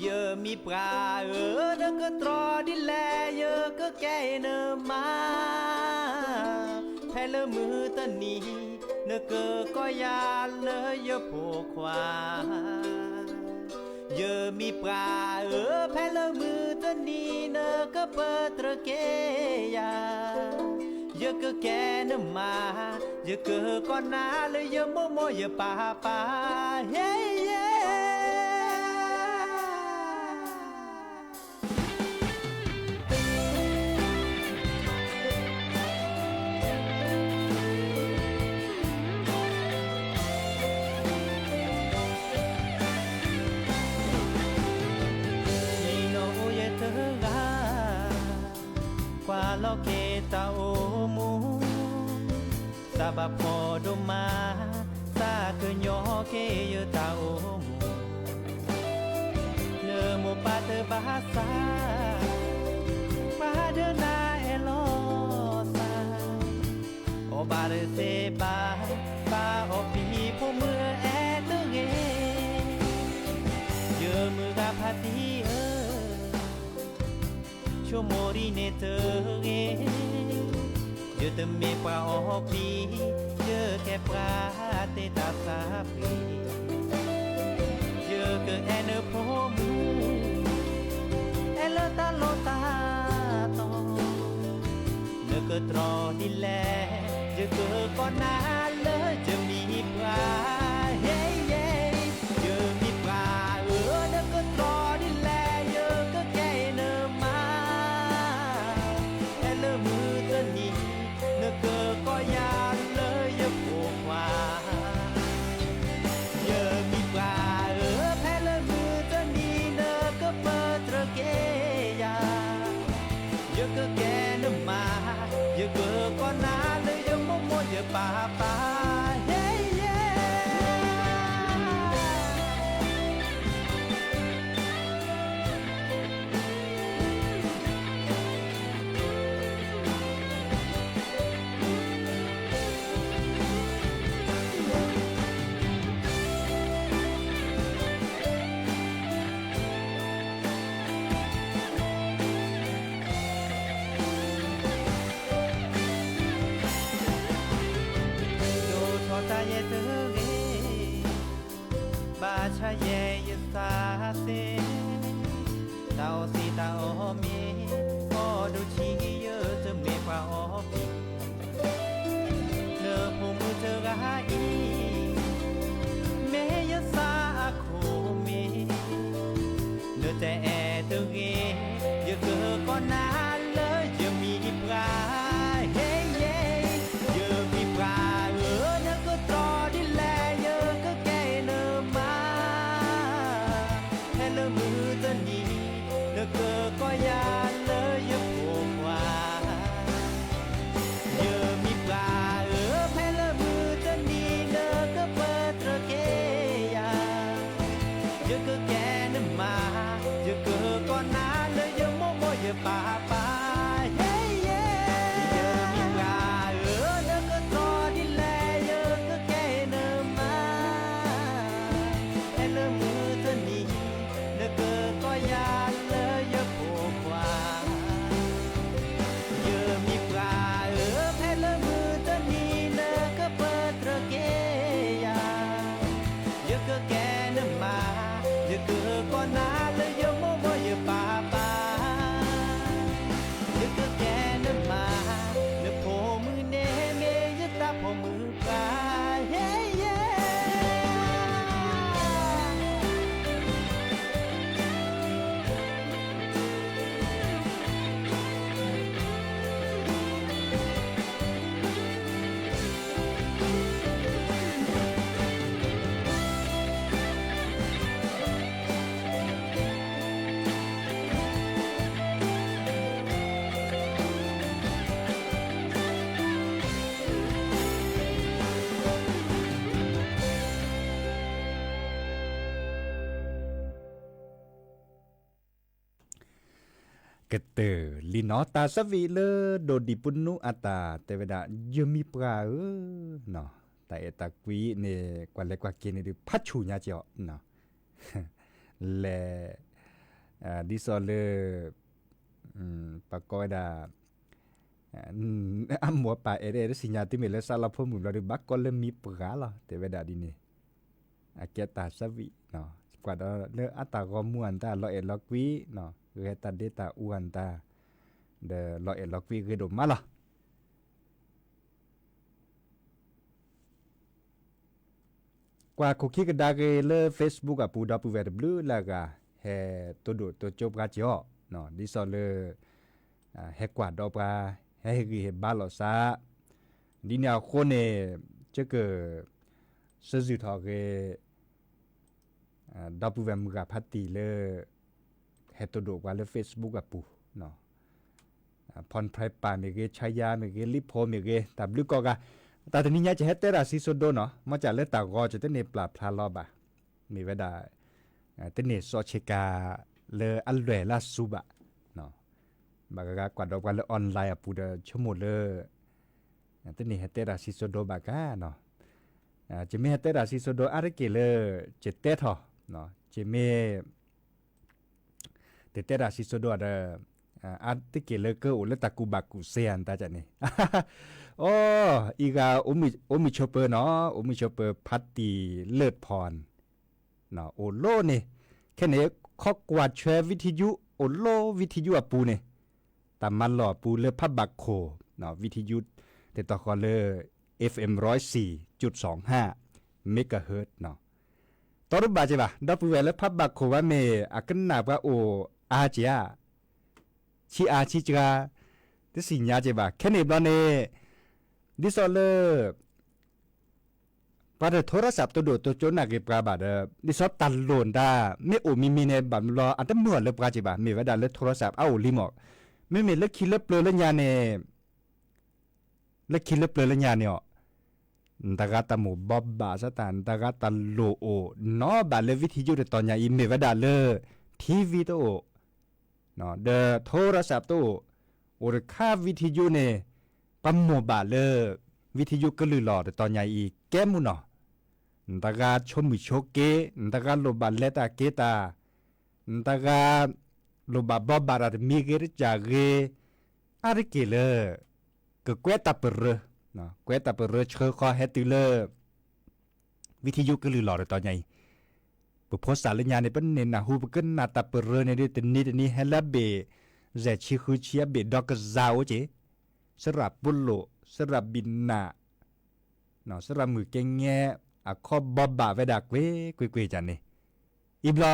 ယမံၤပှၢ်ဧၢ, နကတြီဒ်လဲၣ် ယကကဲနမါ, ဖဲလၢမုၢ်တနံၤ နကကိးယၤလၢယဖိခွါ. ယမံၤပှၢ်ဧၢ, ဖဲလၢမုၢ်တနံၤ နကပတြၢၤက့ၤယၤ, ယကကဲနမါ, ယကကိးနၤလၢယမိၢ်မိၢ်ယပၢ်ပၢ်, ဟ့ယဲ. နံၤနီၢ်အိၣ်ယဲတဂၤ, ကွၢ်လီၤက့ၤတၢ်အိၣ်မူ, သးဘၣ်ဖှီၣ်ဒိၣ်မး, သးကညီက့ၤယတၢ်အိၣ်မူ. နမိၢ်ပၢ်တဘၣ်သး, ပှၤဒၢနၤအဲၣ်လီၤသး, အီၣ်ဘၣ်တသ့ဘၣ်, ဘၣ်အီၣ်ပံၤဖိမုၣ်အဲၣ်တဂ့ၤ, ယမုၢ်ဂၤဖါတံၢ်ဧၢ, ဆိကမိၣ်ဒ်န့ၣ်တဂ့ၤ, ယတမ့ၢ်ပှၤအီၣ်ပံၤ, ယကဲပှၤတ့တၢ်သးပှ့ၤ, ယကအဲၣ်နဖိမုၣ်, အဲၣ်လၢတၢ်လီၢ်တၢ်တီ, နကတြီဒ်လဲၣ်, ယကကိးနၤလၢယမံၤပှၢ်, ဟ့ယဲ, ယမံၤပှၢ်ဧၢ, နကတြီဒ်လဲၣ်, ယကကဲနမါ, ဖဲလၢမုၢ်တနံၤ, နကကိးယၤလၢယဖိခွါ. ယမံၤပှၢ်ဧၢ, ဖဲလၢမုၢ်တနံၤ နကပတြၢၤက့ၤယၤ, ယကကဲနမါ, ယကကိးနၤလၢယမိၢ်မိၢ်ယပၢ်ပၢ်, ဟ့ယဲ. ဒိၣ်ထီၣ်တၢ်ယဲတဂ့ၤ, ဘၣ်ဆၣ်ယဲယသးသ့, တၢ်အီၣ်သံတၢ်အီၣ်မ့ၤ, အီၣ်ဒိၣ်ဆံးယတမ့ၢ်ပှၤအီၣ်ပံၤ, နဖိမုၣ်တဂၤအံၤ, မ့ၢ်ယသးအခိၣ်မ့ၢ်, နတအဲၣ်တဂ့ၤ, ယကကိးနၤလၢယမံၤပှၢ်, ဟ့ယဲ, ယမံၤပှၢ်ဧၢ, နကတြီဒ်လဲၣ်, ယကကဲနမါ, ဖဲလၢမုၢ်တနံၤ, နကကိးယၤလၢယဖိခွါ. ယမံၤပှၢ်ဧၢ, ဖဲလၢမုၢ်တနံၤ နကပတြၢၤက့ၤယၤ, ယကကဲနမါ, ယကကိးနၤလၢယမိၢ်မိၢ်ယပၢ်ပၢ်, ဟ့ယဲ. ယမံၤပှၢ်ဧၢ, နကတြီဒ်လဲၣ်, ယကကဲနမါ, ဖဲလၢမုၢ်တနံၤ နကကိးယၤလၢယဖိခွါ. ယမံၤပှၢ်ဧၢ, ဖဲလၢမုၢ်တနံၤ နကပတြၢၤက့ၤယၤ, ယကကဲနမါ, ယကကိးနၤလၢယမိၢ်မိၢ်ယပၢ်ပၢ်, ယကကဲနမါ, နဖိမုၣ်န့ၣ်မ့ၢ်ယတၢ်ဖိမုၣ်ပှၢ်, ဟ့ယဲ. ကတၢၢ်လံနီၤ, တၢ်သးဝံၣ်လၢဒိၣ်ဒံၣ်ပနူအတၢ်တဲဝဲဒၣ် ယမံၤပှၢ်ဧၢ, တၢ်အဲၣ်တၢ်ကွံန့ၣ် ကွၢ်လဲၤကွၢ်က့ၤန့ၣ်ဒုး ဖးဆူၣ်ညါက့ၤအီၤနီၤ. လဲၤ ဒ်သိးလၢ ပကိးဝဲဒၣ် အမိၢ်အပၢ်အဲၣ်ဒိးအဲၣ်ဒိးစံၣ်ညီၣ် တုၤမ့ၢ်လၢစးလီဖိမုၣ်ဘျီဒီး ဘၣ်ကိးလၢမံပှၤလီၤ တဲဝဲဒၣ်ဒ်န့ၣ် အကဲတၢ်ဆၢဝံၣ် ကွၢ်ဒီးလၢအတၢ်ဂီၤမူအတၢ်လီၤအဲၣ်လီၤကွံ ဂဲၤတၢ်ဒ့တၢ်အူအတၢ် ဒီးလီၤအဲၣ်လီၤကွံအဂ့ၤဒိၣ်မးလီၤ. ကွၢ်ခိၣ်ခံကဒါက့ၤလၢ Facebook အပူၤ ဒီပုၢ်ဝဲၢ်တဘျုးလၢအဂၤ ဟဲတိၢ်ဒိၣ်တိၢ်ကၠိပှၤက့ၤအီၤ ဒ်သိးလၢ ဟဲကွၢ်ဒီးပှၤ ဟဲဟ့ၣ်ဂံၢ်ဟ့ၣ်ဘါလိာ်သး ဒ်န့ၣ်အဃိန့ၣ် ယက စၢၢ်စုၣ်ထီၣ်ဂ့ၤ ဒီပုၢ်ဝဲၢ်မုၢ်ဂၤဖးတံၢ်လၢ ဟဲတိၢ်ဒိၣ်ပှၤလၢ Facebook အပူၤ ဖီၣ်ဖဲပၢ်မ့ၢ်ဂ့ၤ ဆါယါမ့ၢ်ဂ့ၤ လံဖိမ့ၢ်ဂ့ၤ တၢ်ဘျုးကိးဂၤ တၢ်တနံၤညါ ယဟဲတဲတၢ်စံၣ်စိၤဒိနီၤ မ်ကၢ်လၢတၢ်ဂီၤ ယတန့ၢ်ပျၢ်ဖျါလီၤဘၣ် မ့ၢ်ဝဲဒၣ် တန့ၢ်စီဆ့ကၤလၢအလွဲၢ်လၢအစူၤဘၣ် ဘၣ်ဂၤဂၤကွၢ်ဒီးပှၤလၢ online အပူၤဒီး ဆိကမိၣ်လၢ တန့ၢ်ဟဲတဲတၢ်စံၣ်စိၤဒိဘၣ်ကါနီၤ ယမ့ၢ်ဟဲတဲတၢ်စံၣ်စိၤဒိ အါတက့ၢ်လၢ ယတဲထီၣ် ယမ့ၢ် တတဲတၢ်စံၣ်စိၤဒိဒီး အါတက့ၢ်လၢကအိၣ်လၢတၢ်ကူၣ်ဘၣ်ကူၣ်စ့ဧါ နတၢ်ကန့ၣ် အိ အံၤဂၤ အိၣ်မုာ်ဆိးပၢၤနီၤ အိၣ်မုာ်ဆိးပၢၤ ဖါတံၢ်လၢၢ်ဖီၣ် အိၣ်လိန့ၣ် ခဲန့ၣ် ခီကွၢ်ထွဲ ဝံထံယူ အိၣ်လိ ဝံထံယူအပူၤန့ၣ် တၢ်မၤလီၢ်အပူၤလၢဖးဘၣ်ခိၣ် ဝံထံယူ တတီၤဃီလၢ FM ร้อยสี่จุดสองห้า megahertz နီၤ တီတဘၣ်က့ၤဘၣ် ဒီပုၢ်ဝဲၢ်လၢဖးဘၣ်ခိၣ်ဘၣ်မ့ၢ် အကနၣ်ပှၤအိၣ်အါက့ၤဧါ ဆံးအါဆံးစှၤ တသ့ၣ်ညါက့ၤဘၣ် ခဲန့ၣ်ဘျီန့ၣ် ဒ်သိးလၢ ပှၤတထိရစးတိၢ်ဒိၣ်တိၢ်ကၠိနာ်က့ၤပှၤဘၣ်ဒီး ဒ်သိးတၢ်လိၣ်တၢ် မ့ၢ်အိၣ်မံၤမံၤန့ၣ် ဘၣ်မနုၤလီၤ အတမုာ်အီၤလၢပှၤက့ၤဘၣ် မ့ၢ်ဝဲဒၣ်လၢထိရစးအအိၣ်လံမး မ့မ့ၢ်လၢခံလၢပျၢၤလၢညါန့ၣ် လၢခံလၢပျၢၤလၢညါန့ၣ်အီၤ နတဂၤတၢ်မိၣ်ဘီဘၣ်စၢ်တၢ် နတဂၤတၢ်လိၣ်အိၣ်နီဘၣ်လၢ ဝံထံယူ တတီၤညါအံၤ မ့ၢ်ဝဲဒၣ်လၢ ထံဝံတအိၣ် ဒီးထိရစးတအိၣ် အိၣ်တခါ ဝံထံယူန့ၣ် ပှၤမိၢ်ဘၣ်လၢ ဝံထံယူကလုၢ်လီၢ်တတီၤညါအံၤ ကဲမုၢ်နီၤ နတဂၤဆိမုၢ်ဆိက့ နတဂၤလိၣ်ဘၣ်လဲၤတၢ်က့ၤတၢ် နတဂၤ လိၣ်ဘၣ်ဘီဘၣ်တၢ်တမံၤဂ့ၤတကၢ်ဂ့ၤ အါတက့ၢ်လၢ ကကွဲးတၢ်ပရၢ ကွဲးတၢ်ပရၢဆှၢဃီဟဲတုၤလၢ ဝံထံယူကလုၢ်လီၢ်တတီၤညါအံၤ ပဖိစၢ်လၢညါန့ၣ် ပန့ၢ်နၢ်ဟူ ပကနၣ်တၢ်ပရၢန့ၣ်ဒီး တနံၤတနံၤဟဲလၢအဘ့ၣ် စဲးဆံဃုဆံအဘ့ၣ်ဒီးကစၢ်အိၣ်က့ၤ စရၣ်ပူလိၣ် စရၣ်ဘံၣ်နၢ် စရၣ်မုၣ်ကဲငဲ အခီဘီဘၣ်ဝဲဒၣ်ကွ့ၢ်ကွ့ၢ်ကွ့ၢ်ကန့ၣ် အံၤ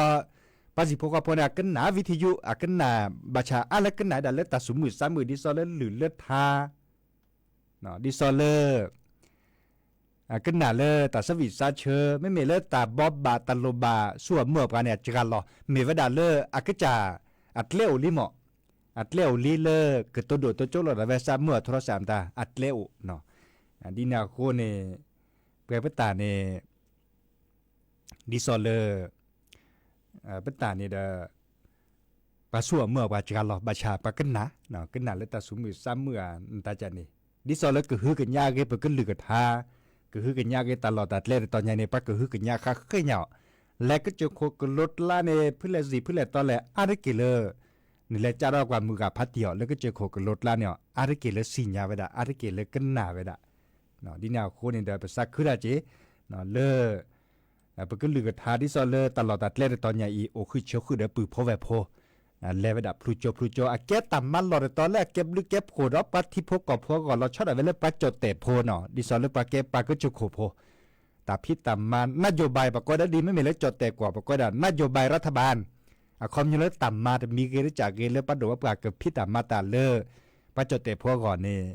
ဘျီ ပှၤစံၣ်ဖိဃီဖိန့ၣ် အကနၣ်ဝံထံယူ အကနၣ်ဘၣ်ဆၣ်အါလၢကနၣ်ဒၣ်လၢတၢ်သူၣ်မုာ်သးမုာ် ဒ်သိးလၢလုၢ်လၢထါ ဒ်သိးလၢ အကနၣ်လၢတၢ်ဆၢဝံၣ်စါဆၢ မ့မ့ၢ်လၢတၢ်ဘီဘၣ်တၢ်လိၣ်ဘၣ်ဆူၣ်အမုာ်အပှၤန့ၣ် အစှၤလီၤ မ့ၢ်ဝဲဒၣ်လၢအကစၢ် အကျဲအိၣ်လံမး အကျဲအိၣ်လံလၢကတိၤဒိၣ်တိၤကၠိလိာ်သးဝဲစးမုာ်အထိရစးမတၤ အကျဲအိၣ် ဒ်န့ၣ်အဃိန့ၣ် ပှဲၤပတၢ်န့ၣ် ဒ်သိးလၢ ပတၢ်န့ၣ်ဒီး ပှၤဆူၣ်အမုာ်အပှၤစှၤလီၤ ဘၣ်ဆၣ်ပှၤကနၣ် ကနၣ်လၢတၢ်သူၣ်မုာ်သးမုာ်ဧါ နတၢ်ကန့ၣ် ဒ်သိးလၢကဟုကညးအဂ့ၤ ပကလုၢ်ကထါ ကဟုကညးအဂ့ၤ တၢ်လီၢ်တၢ်ကျဲတတီၤညါန့ၣ် ပှၤကဟုကညးဃါဃ့ၢ်ညါအီၤ လဲၤကစၢၢ်ခိၣ်ကလိကျါန့ၣ် ဖုလဲၣ်စံၣ်ဖုလဲၣ်တီလဲၣ် အါတက့ၢ်လၢ နလဲၤကၢ်ထီၣ်ကွၢ်မုၢ်ဂၤဖးတံၢ်အီၤ လၢကစၢၢ်ခိၣ်ကလိကျါန့ၣ်အီၤ အါတက့ၢ်လၢသ့ၣ်ညါဝဲဒၣ် အါတက့ၢ်လၢကနၣ်ဝဲဒၣ် ဒ်န့ၣ်အဃိန့ၣ်ဒီး ပသးခုဒၣ်က့ၤ လၢ ပကလုၢ်ကထါဒ်သိးလၢတၢ်လီၢ်တၢ်ကျဲတတီၤညါအံၤ အိၣ်ဃုာ်ဆိးဃုာ်ဒီးပုၢ်ဖိဝဲၢ်ဖိ လဲၤဝဲဒၣ်ဖျူကၠိဖျူကၠိ အကဲတၢ်မၤလီၢ်တတီၤလၢအကဲဘျုးကဲဖှိၣ်ဒီးပှၤထံဖိကီၢ်ဖိအဂီၢ် လီၤဆီဒၣ်ဝဲလၢပှၤကၠီၣ်တဲာ်ဖိနီၤ ဒ်သိးလၢပှၤကဲပှၤကစၢၢ်ခိၣ်ဖိ တၢ်ဖံးတၢ်မၤ นโยบาย ပကိးဒၣ်ဒ် မ့မ့ၢ်လၢကၠီၣ်တဲာ်ကွီၢ် ပကိးဒၣ် นโยบายรัฐบาล အခီပညီလၢတၢ်မၤတမံၤဂ့ၤတကးဂ့ၤလၢပှၤဒိၣ်ပှၤပှၢ်ကဖံးတၢ်မၤတၢ်လၢ ပှၤကၠီၣ်တဲာ်ဖိအဂီၢ်န့ၣ်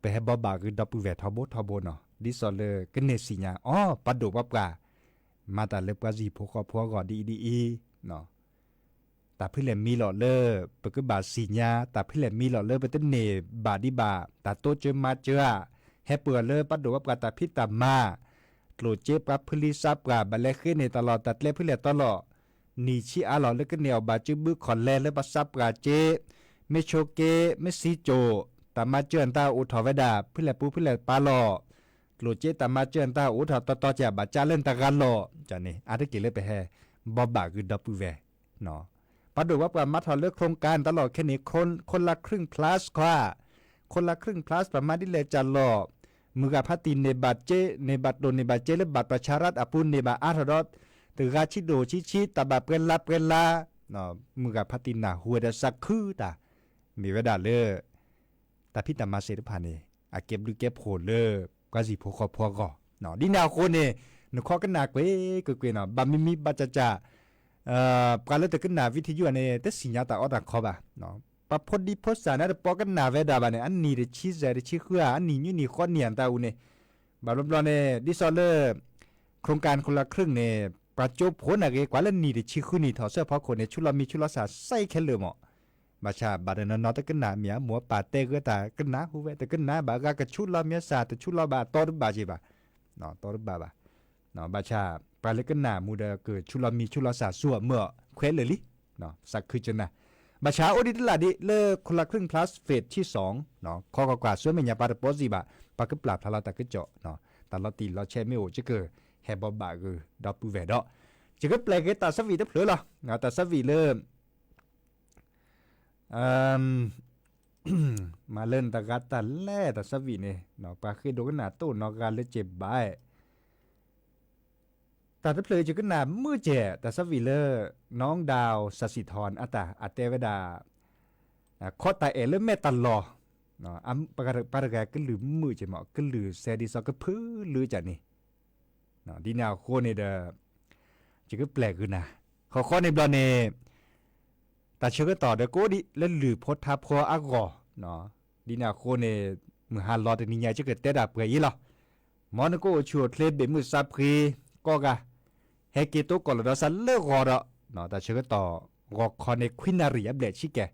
ပဟဲဘီဘၣ်ဂ့ၤဒီပုၢ်ဝဲၢ်ထီဘိထီဘိနီၤ ဒ်သိးလၢကန့ၢ်သ့ၣ်ညါ အိ ပှၤဒိၣ်ပှၤပှၢ် မၤတၢ်လၢပှၤစံၣ်ဖိဃီဖိအဂီၢ်ဒ်အံၤဒ်အံၤ တၢ်ဖဲလဲၣ်မံၤလီၤလၢ ပကဘၣ်သ့ၣ်ညါ တၢ်ဖဲလဲၣ်မံၤလီၤလၢပတန့ၢ်ဘၣ်ဒံးဘၣ် တၢ်တိစၢၤမၤစၢၤဧါ ဟဲပှဲၤလၢပှၤဒိၣ်ပှၤပှၢ်တၢ်ဖံးတၢ်မၤ ကျိၣ်စ့ပှၤဖုလံသးပှၢ် ဘၣ်လဲၤဃ့န့ၢ်တၢ်လီၢ်တၢ်ကျဲဖဲလဲၣ်တီလီၤ နံၣ်ဆံးအါလီၤလၢကန့ၢ်အီၤဘၣ် ကၠုဘုခီၣ်လဲလၢပသးပှၢ်က့ မ့ၢ်ဆိးက့ မ့ၢ်စံကၠိၣ် တၢ်မၤစၢၤအတၢ်အိၣ်ထီၣ်ဝဲဒၣ် ဖဲလဲၣ်ပူၤဖဲလဲၣ်ပၤလီၤ ကျိၣ်စ့တၢ်မၤစၢၤနတၢ်အိၣ်ထီၣ်တီတီကဘၣ်ကၢ်လၢနတဂၤလီၤန့ၣ် အါတက့ၢ်လၢပဟဲ ဘိးဘၣ်ဂုၢ်ဒီပုၢ်ဝဲၢ် ပှၤဒိၣ်ဝဲပှၤမၤထီၣ်လၢ โครงการ တၢ်လီၢ်ခဲန့ၣ် คนละครึ่ง plus ခွါ คนละครึ่ง plus ပှၤမၤဒ်လဲၣ်ကၢ်လီၤ မုၢ်ဂၤဖါတံၢ်န့ၢ်ဘၣ်စ့ န့ၢ်ဘၣ်တိၢ်န့ၢ်ဘၣ်စ့လၢ บัตรประชารัฐ အပူၤန့ၢ်ဘၣ်အါထီၣ်ဒီး တဂၤဆံဒိၣ်ဆံဆံ တၢ်ဘၣ်ပှဲၤလါပှဲၤလါ မုၢ်ဂၤဖါတံၢ်နၢ်ဟူဝဲဒီးသးခုတၢ် မ့ၢ်ဝဲဒၣ်လၢ တၢ်ဖံးတၢ်မၤစ့ၢ်တဖၣ်န့ၣ် အကဲဘျုးကဲဖှိၣ်လၢ ပှၤဟံၣ်ဖိဃီဖိအဂီၢ် ဒ်န့ၣ်အဃိန့ၣ် နခီကနၣ်ကွ့ၢ်ကွ့ၢ်ကွ့ၢ်နီၤ ဘၣ်မံၤမံၤဘၣ်ကၠၣ်ကၠၣ် ပှၤလၢတကနၣ် วิทยุ န့ၣ် တသ့ၣ်ညါတၢ်အီၣ်တၢ်ခီဘၣ် ပှၤဖိဒံဖိသၣ်န့ၣ် တပိာ်ကနၣ်ဝဲဒၣ်ဘၣ်န့ၣ် အနံၣ်တဆံစဲးတဆံဃုဧါ အနံၣ်ညိနံၣ်ဃီနံၣ်ဧါ တၢ်အူန့ၣ် ဘၣ်ဘျီဘျီန့ၣ် ဒ်သိးလၢ โครงการ คนละครึ่ง န့ၣ် ပှၤကၠိဖိန့ၣ်ဂ့ၤ ကွၢ်လၢနံၣ်တဆံဃုနံၣ်ထီၣ်ဆၢဖီခိၣ်န့ၣ် ဆူလီၤမံၤဆူလီၤစၢ်စဲခဲလၢာ်မး ဘၣ်ဆၣ်ဘၣ်တနီၤနီၤတကနၣ်မ့ၢ်အမိၢ်အပၢ်တဲဂ့ၤတၢ်ကနၣ်ဟူဝဲ တကနၣ်ဘၣ်ဂၤကဆူလီၤမံၤစၢ် တဆူလီၤဘၣ်တီတဘၣ်က့ၤဘၣ် တီတဘၣ်ဘၣ် ဘၣ်ဆၣ် ပှၤလၢကနၣ်မူဒီးကဆူလီၤမံၤဆူလီၤစၢ်ဆူအမၢအီၣ်ခွဲးလၢာ်လံ သးခုကနၣ် ဘၣ်ဆၣ်အိၣ်ဒံးတလၢ်ဒံးလၢ คนละครึ่ง plus phase ที่สอง ခီကီၢ်ကွၢ်ဆူမဲာ်ညါပှၤတပိာ်စံးဘၣ် ပှၤကပျၢ်ဖျါလီၤတၢ်ကစီၣ် တၢ်လီၤတံၢ်လီၤဆဲးမ့ၢ်အိၣ် ယကဟဲဘိးဘၣ်ဂုၢ်ဒီပုၢ်ဝဲၢ်ဒီး ယကပျဲၢ်က့ၤတၢ်ဆၢဝံၣ်တဖျၢၣ်လီၤ တၢ်ဆၢဝံၣ်လၢ မၤလၢနတဂၤတၢ်လဲၣ်တၢ်ဆၢဝံၣ်န့ၣ် ပှၤဃ့ဒိကနၣ်တအိၣ်နီတဂၤလၢက့ၤဘၣ် တၢ်တဖျၢၣ်ယကနၣ်မုာ်ကဲၣ် တၢ်ဆၢဝံၣ်လၢ น้องดาว สศิธร အတၢ် အတဲဝဲဒၣ် ခီတၢ်အဲၣ်လၢမဲာ်တၢ်လီၢ် ပှၤတဂၤကလုၢ်မုာ်ကဲၣ်မး ကလုၢ်စဲးဒ်သိးကဖုလၢကၢ်န့ၣ် ဒ်န့ၣ်အဃိန့ၣ်ဒီး ယကပျဲၢ်ဂုၢ်နၤ ဃီဃီန့ၣ်ဘျီန့ၣ် တၢ်ဆၢကတီၢ်ဒီးကအိၣ်ဒံးလၢလုၢ်ဖိထါဖိအဂီၢ် ဒ်န့ၣ်အဃိန့ၣ် မုၢ်ဟါလီၤတနံၤညါ ယကတဲဒၣ်ပှဲၤအံၤလီၤ. မ်နကအိၣ်ဆူၣ်အိၣ်ချ့ဘ့ၣ်မုၢ်သးဖှံကိးဂၤ ဟဲက့ၤတိကိၢ်လီၤဒီးစးလၢဂီၤဒီး တၢ်ဆၢကတီၢ် ဂီၤခီန့ၣ် ခွံနၣ်ရံၣ်အဘျဲၣ်ဆံကဲၣ်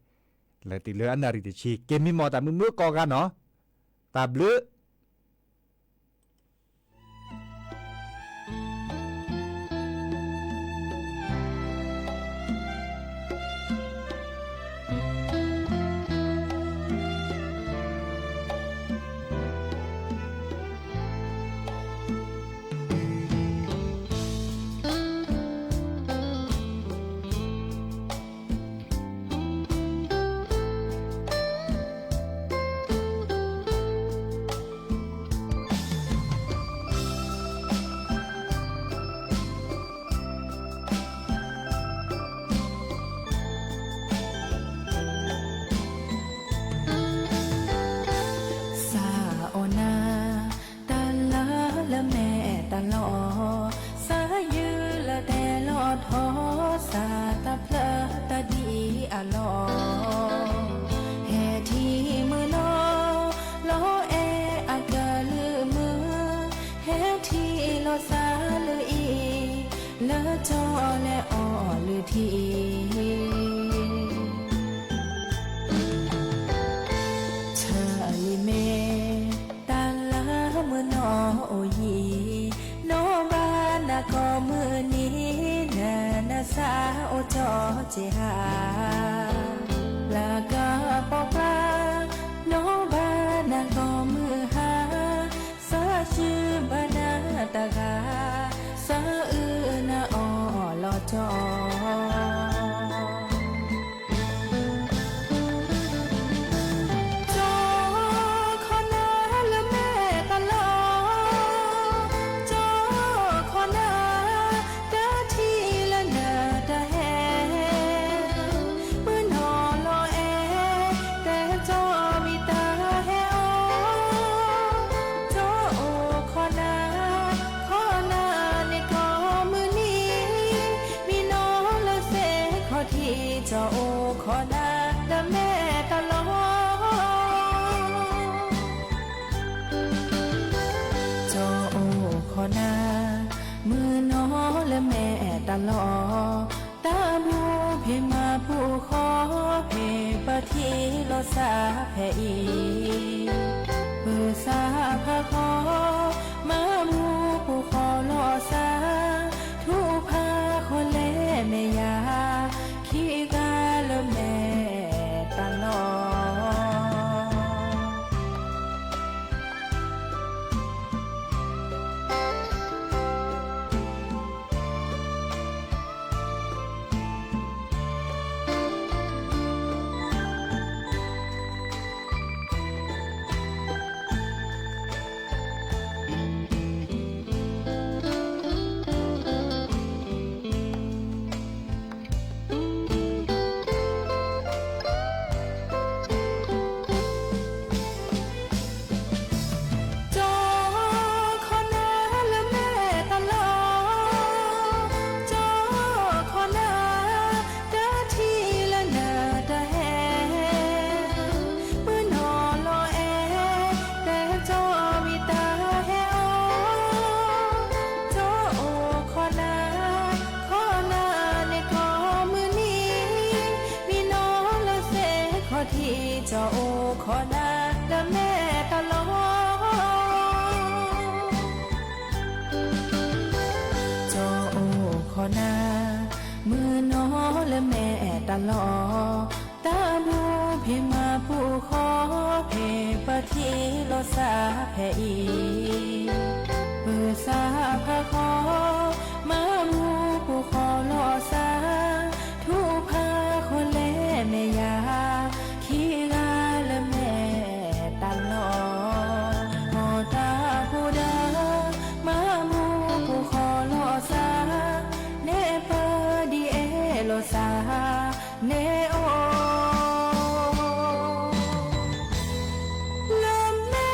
လဲၤတုၤလၢအနၣ်ရံၣ်တဆံ က့ၤမံမီၢ်တၢ်မုာ်မုာ်ကိးဂၤနီၤ တၢ်ဘျုး စးအီၣ်နၤ တၢ်လၢလၢမဲာ်တၢ်လီၢ်, စးယုၢ်လၢတဲလီၤထီၣ်, စးတၢ်ဖျၢၣ်တၢ်ဒ်အလီၢ်, ဟဲထံၣ်မုၢ်နီၢ်, လီၤအဲၣ်အကလုၢ်မုၢ်, ဟဲထံၣ်လီၤစးလၢအံၤ, လၢကၠီလဲၤအီၣ်လုၢ်ထံ ဆၢလံမ့ၢ် တၢ်လၢမုၢ်နီၢ်အိၣ်ယံၤ, နီၢ်ဘၣ်နၤကိးမုၢ်နံၤ, နနစးအိၣ်ကၠီက့ၤဟါ, လၢကပိာ်ကျါ, နီၢ်ဘၣ်နၤကိးမုၢ်ဟါ, စးယုၢ်ဘၣ်နၤတဂၤ, စးအုၣ်နၤအီၣ်လီၤကၠီ ကၠီခီနၤလၢမဲာ်တၢ်လီၢ်, ကၠီခီနၤ တၢ်ထံၣ်လၢနတဟဲ, မုၢ်နီၢ်လီၤအဲၣ် တဲကၠီမံတၢ်ဟဲအီၣ်, ကၠီအိၣ်ခီနၤ, ခီနၤန့ၣ်ကိးမုၢ်နံၤ, မံနီၢ်လၢစ့ၢ်ခီၣ်ထံး, ကၠီအိၣ်ခီနၤလၢမဲာ်တၢ်လီၢ် ကၠီအိၣ်ခီနၤ, မုၢ်နီၢ်လၢမဲာ်တၢ်လီၢ်, တၢ်ဘူၣ်ဖံးမၤဘူၣ်ဃီ, ဖံးပထံၣ်လီၤစးဖဲအံၤ, ပၢၤစးဖးဃီ, မၤဘူၣ်ဘူၣ်ဃီလီၤစး, ထူၣ်ဖးဃီလဲၤမဲာ်ယၤ, ခံဂၤလၢမဲာ်တၢ်လီၢ်. အိၣ်ခိးနၤလၢမဲာ်တၢ်လီၢ်, ကၠီအိၣ်ခိးနၤ မုၢ်နီၤလၢမဲာ်တၢ်လီၢ်, တၢ်မူဖံးမၤပူၤဃီဖဲ ပထံၣ်လိာ်သးဖဲအံၤ, ပသးဖးဃီ မၤမူပူၤဃီလိာ်သး, ထူဖးဃီလဲၤမဲာ်ယၤ ခံဂၤလၢမဲာ်တၢ်လီၢ်, ဟီၣ်တၢ်ဖိဒီး မၤမူပူၤဃီလိာ်သး, နဲပၢၢ်ဒ်အဲၣ်လိာ်သး, နဲအိၣ်လၢမဲာ်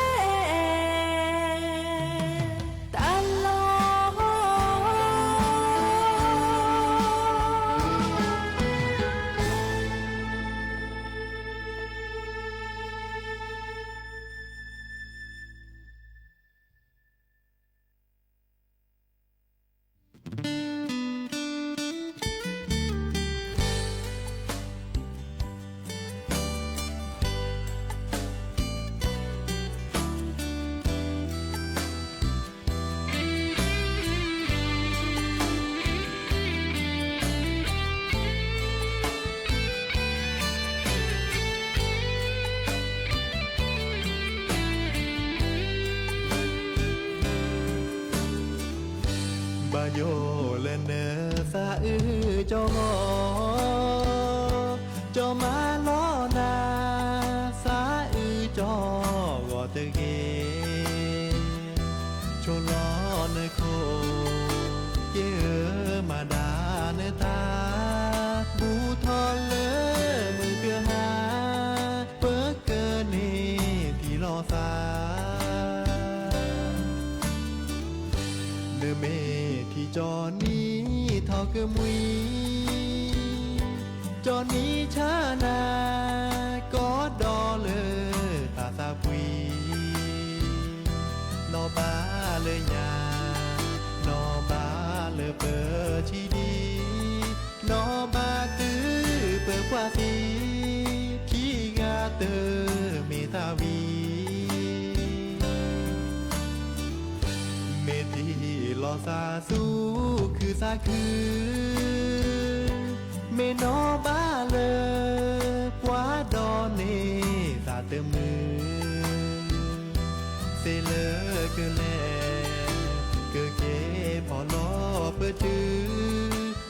တၢ်လီၢ်. ဘၣ်ယိၣ်လၢနသးအုးကၠီဂီၤ, ကၠီမၤလီၤနၤ သးအုးကၠီဂီၤတဂ့ၤ, ဆိလီၤနခိၣ် က့ၤအၢမၤဒၣ်နတၢ်, ဘူးထီၣ်လၢမုၢ်ကဟါ ပကန့ၢ်ထံၣ်လိာ်သး, နမ့ၢ်ထံၣ်ကၠီနံၤထီၣ်ကမှံ, ကၠီနံၤဆါနၤ ကီဒီးလၢသးသးပှံၤ, နီၢ်ဘၣ်လၢညါ နီၢ်ဘၣ်လၢပၢၤဆံးဒံး, နီၢ်ဘၣ်တုၤပၢၤပှၢ်သံ, ခံဂၤတမ့ၢ်တၢ်ဝံၤ မ့ၢ်ထံၣ်လိာ်သးဆူခုသးခု, မ့ၢ်နီၢ်ဘၣ်လၢပှၤဒီးန့ၢ်သးတမုာ်, သ့လၢကလဲၤ ကက့ၤဖီၣ်လီၤပတုာ်,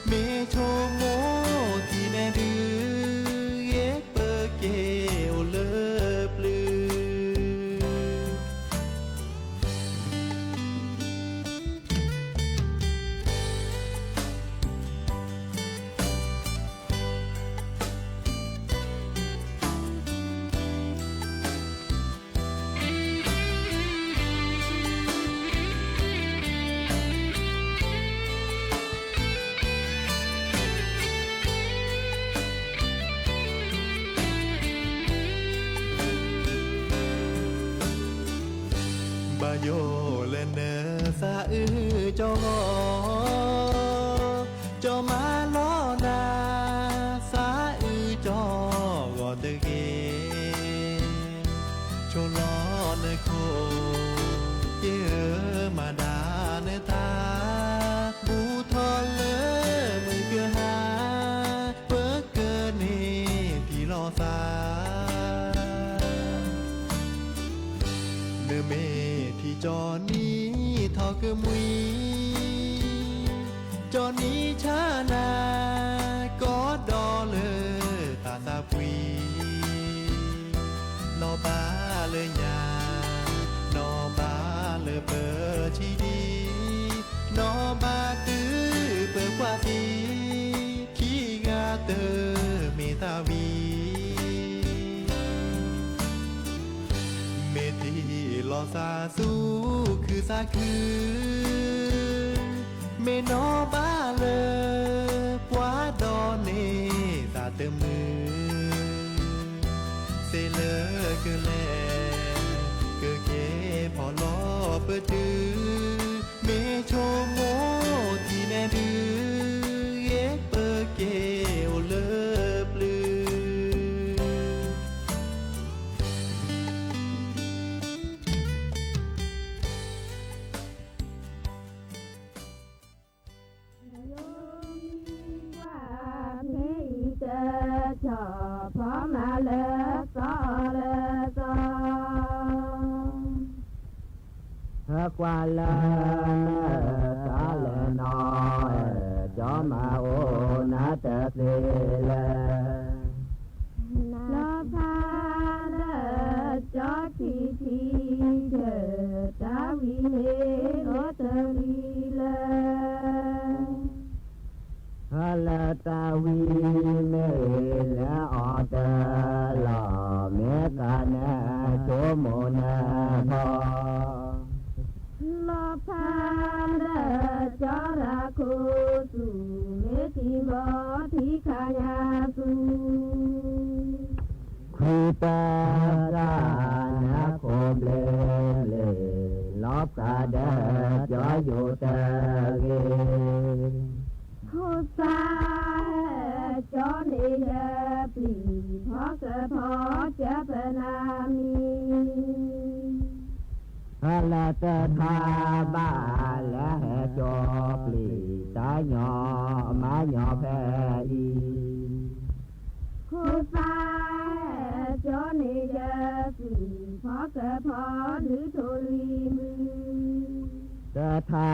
မ့ၢ်ဆိကမိၣ်ထံၣ်နဲဒုး ဂ့ၤပက့ၤအိၣ်လၢပျုၤ ဘၣ်ယိၣ်လၢနသးအုးကၠီဂီၤ, ကၠီမၤလီၤနၤ သးအုးကၠီဂီၤတဂ့ၤ, ဆိလီၤနခိၣ် က့ၤအၢမၤဒၣ်နတၢ်, ဘူးထီၣ်လၢမုၢ်ကဟါ ပကန့ၢ်ထံၣ်လိာ်သး နမ့ၢ်ထံၣ်ကၠီနံၤထီၣ်ကမှံ, ကၠီနံၤဆါနၤ ကီဒီးလၢသးသးပှံၤ, နီၢ်ဘၣ်လၢညါ နီၢ်ဘၣ်လၢပၢၤဆံးဒံး, နီၢ်ဘၣ်တုၤပၢၤပှၢ်သံ, ခံဂၤတမ့ၢ်တၢ်ဝံၤ မ့ၢ်ထံၣ်လိာ်သးဆူခုသးခု, မ့ၢ်နီၢ်ဘၣ်လၢပှၤဒီးန့ၢ်သးတမုာ်, သ့လၢကလဲၤ ကက့ၤဖီၣ်လီၤပတုာ်, မ့ၢ်ဆိကမိၣ်ထံၣ်နဲဒုး ဂ့ၤပက့ၤအိၣ်လၢပျုၤ မ့ၢ် ထီၣ်ဖီမၤလၢသီလၢသီ ဟဲကွၢ်လၢ နသးလဲၤနီၤ ကၠီမၤအိၣ်နၤတသ့လၢ လီၤဖးဒီး ကၠီထံထံဆၢၣ် တၢ်ဝံၤန့ၣ် အိၣ်တရံးလၢ ဟဲလၢတၢ်ဝံၤမ့ၢ်လၢအီၤတလီၢ် မ့ၢ်သးနဆိကမိၣ်နၢ်ထီၣ် လီၤဖးဒီး ကၠီရၤခိၣ်သူၣ် မ့ၢ်သံဘီထံခါညါသူ ခွံတၢ်သၣ်နၢ်ခိၣ်ဘျ့ဘျ့ လီၤဖးဒီး ကၠီယိာ်တဂ့ၤ ခိၣ်သၣ် ကၠီန့ၣ်ယပျံၤ ဖီကဖီ ကၠီပနၢ်မံၤ ဟဲလၢတထါဘၣ်လၢ ဟဲကၠီပျံၤ တၢ်ညီမၤညီဖဲအံၤ ခိၣ်သၣ် ကၠီန့ၣ်ယပျံၤ ဖီကဖီ ဒုးထိၣ်လွံၢ်မုၢ် တထါ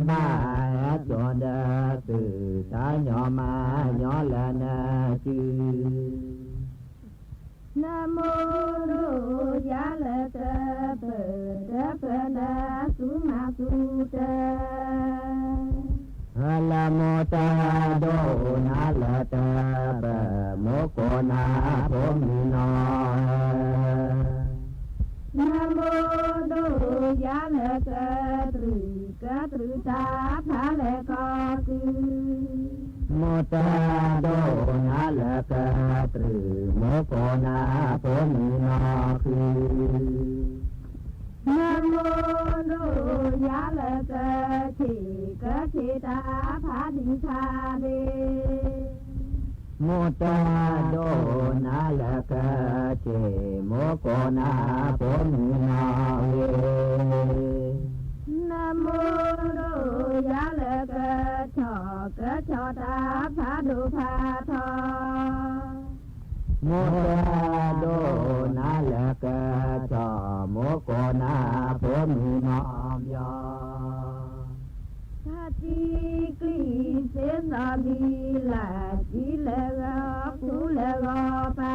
ဘၣ်ဟဲကၠီဒီးသုး တၢ်ညီမၤညီလၢနစု နမိၢ်ဒိၣ်ယၤလၢတပၢၢ် တပၢၢ်နၤသူမၤသူတၢ် ဟဲလၢမိၢ်တၢ်ဒိၣ်နၤလၢတပၢၢ် မိၢ်ကိးနၤဖိမုၣ်နီၤ နမိၢ်ဒိၣ်ယၤလၢကတြူၢ် ကတြူၢ်တၢ်ဖးလဲၢ်ကီၢ်ကုၢ် မိၢ်တၢ်ဒိၣ်နၤလၢကတြူၢ် မိၢ်ကိးနၤဖိမုၣ်နီၤဖု နမိၢ်ဒိၣ်ယၤလၢကဆံး ကဆံးတၢ်ဖးဒံးဖးဒ့ မိၢ်တၢ်ဒိၣ်နၤလၢကဆံး မိၢ်ကိးနၤဖိမုၣ်နီၤဂ့ၤ နမိၢ်ဒိၣ်ယၤလၢကဆီၣ် ကဆီၣ်တၢ်ဖးဒိၣ်ဖးထီ မိၢ်တၢ်ဒိၣ်နၤလၢကဆီၣ် မိၢ်ကိးနၤဖိမုၣ်နီၤဘျီ တၢ်တံကျံးစ့သီဘံလၢ် စံလၢဂီၤ ခူလၢဂီၤပၤ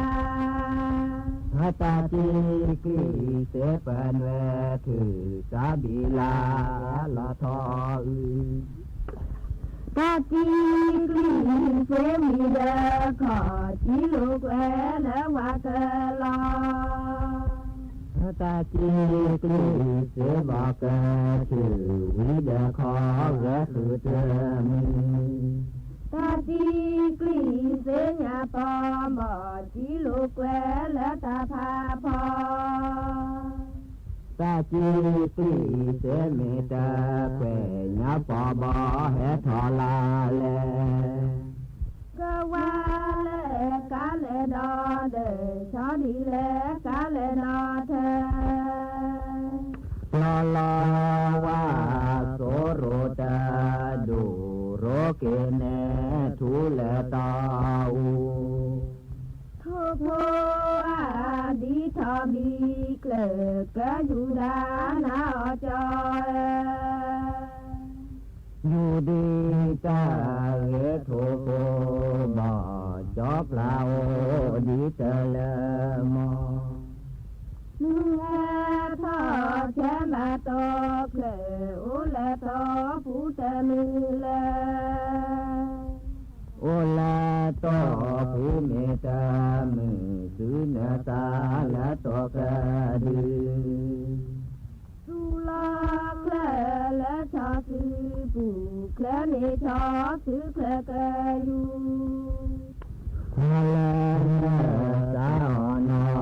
တၢ်တံကျံးစ့ပနွဲၣ်ထုး တၢ်ဘံလၢ်လီၤထီအု တၢ်တံကျံးစ့မံၤဒီးခီၣ် စံလိာ်ကွဲလၢဝၤကလီၤ တၢ်တံကျံးစ့ဘီကဆူၣ် ဝံၤဒီးခီၣ် ဂဲၤဃုာ်တမံၤ တၢ်တံကျံးစ့ညါပီဘီ စံလိာ်ကွဲလၢတၢ်ဖးဖီ တၢ်တံကျံးစ့မ့ၢ်တကွဲၢ် ညါပီဘီဟဲထီၣ်လၢလဲၣ် ကဝၤလၢကါလဲၤဒီးဒီး ဆီဒံးလၢကါလဲၤဒီးထၢ ပျီလီၤဝါစိရိၤတၢ် ဒိၣ်ရိက့ၤနဲၣ်ထူလၢတီအူ ထိၣ်ဖိအါဒံထီၣ်ဘံကျၢၢ် ကယူဒၤနၤအီၤကၠီ ယူဒံတၢ်ဂ့ၤထိၣ်ဖိဘီ ကၠီပျၢ်အိၣ်ဒံးတလၢမီၢ် မုၢ်ဟဲထီၣ်ဆဲးမၤတီၢ်ချၢၣ် အိၣ်လၢတီၢ်ပူၤတမုာ်လၢ အိၣ်လၢတီၢ်ပူၤမ့ၢ်တမုာ် သုနသးလၢတီၢ်ကဒု သူၣ်လီၤချၢၣ်လၢဆီသုပူၤ ချၢၣ်န့ၣ်ဆီသုချၢၣ်ကယူၤ ဟဲလၢနသးအီၤနီၤ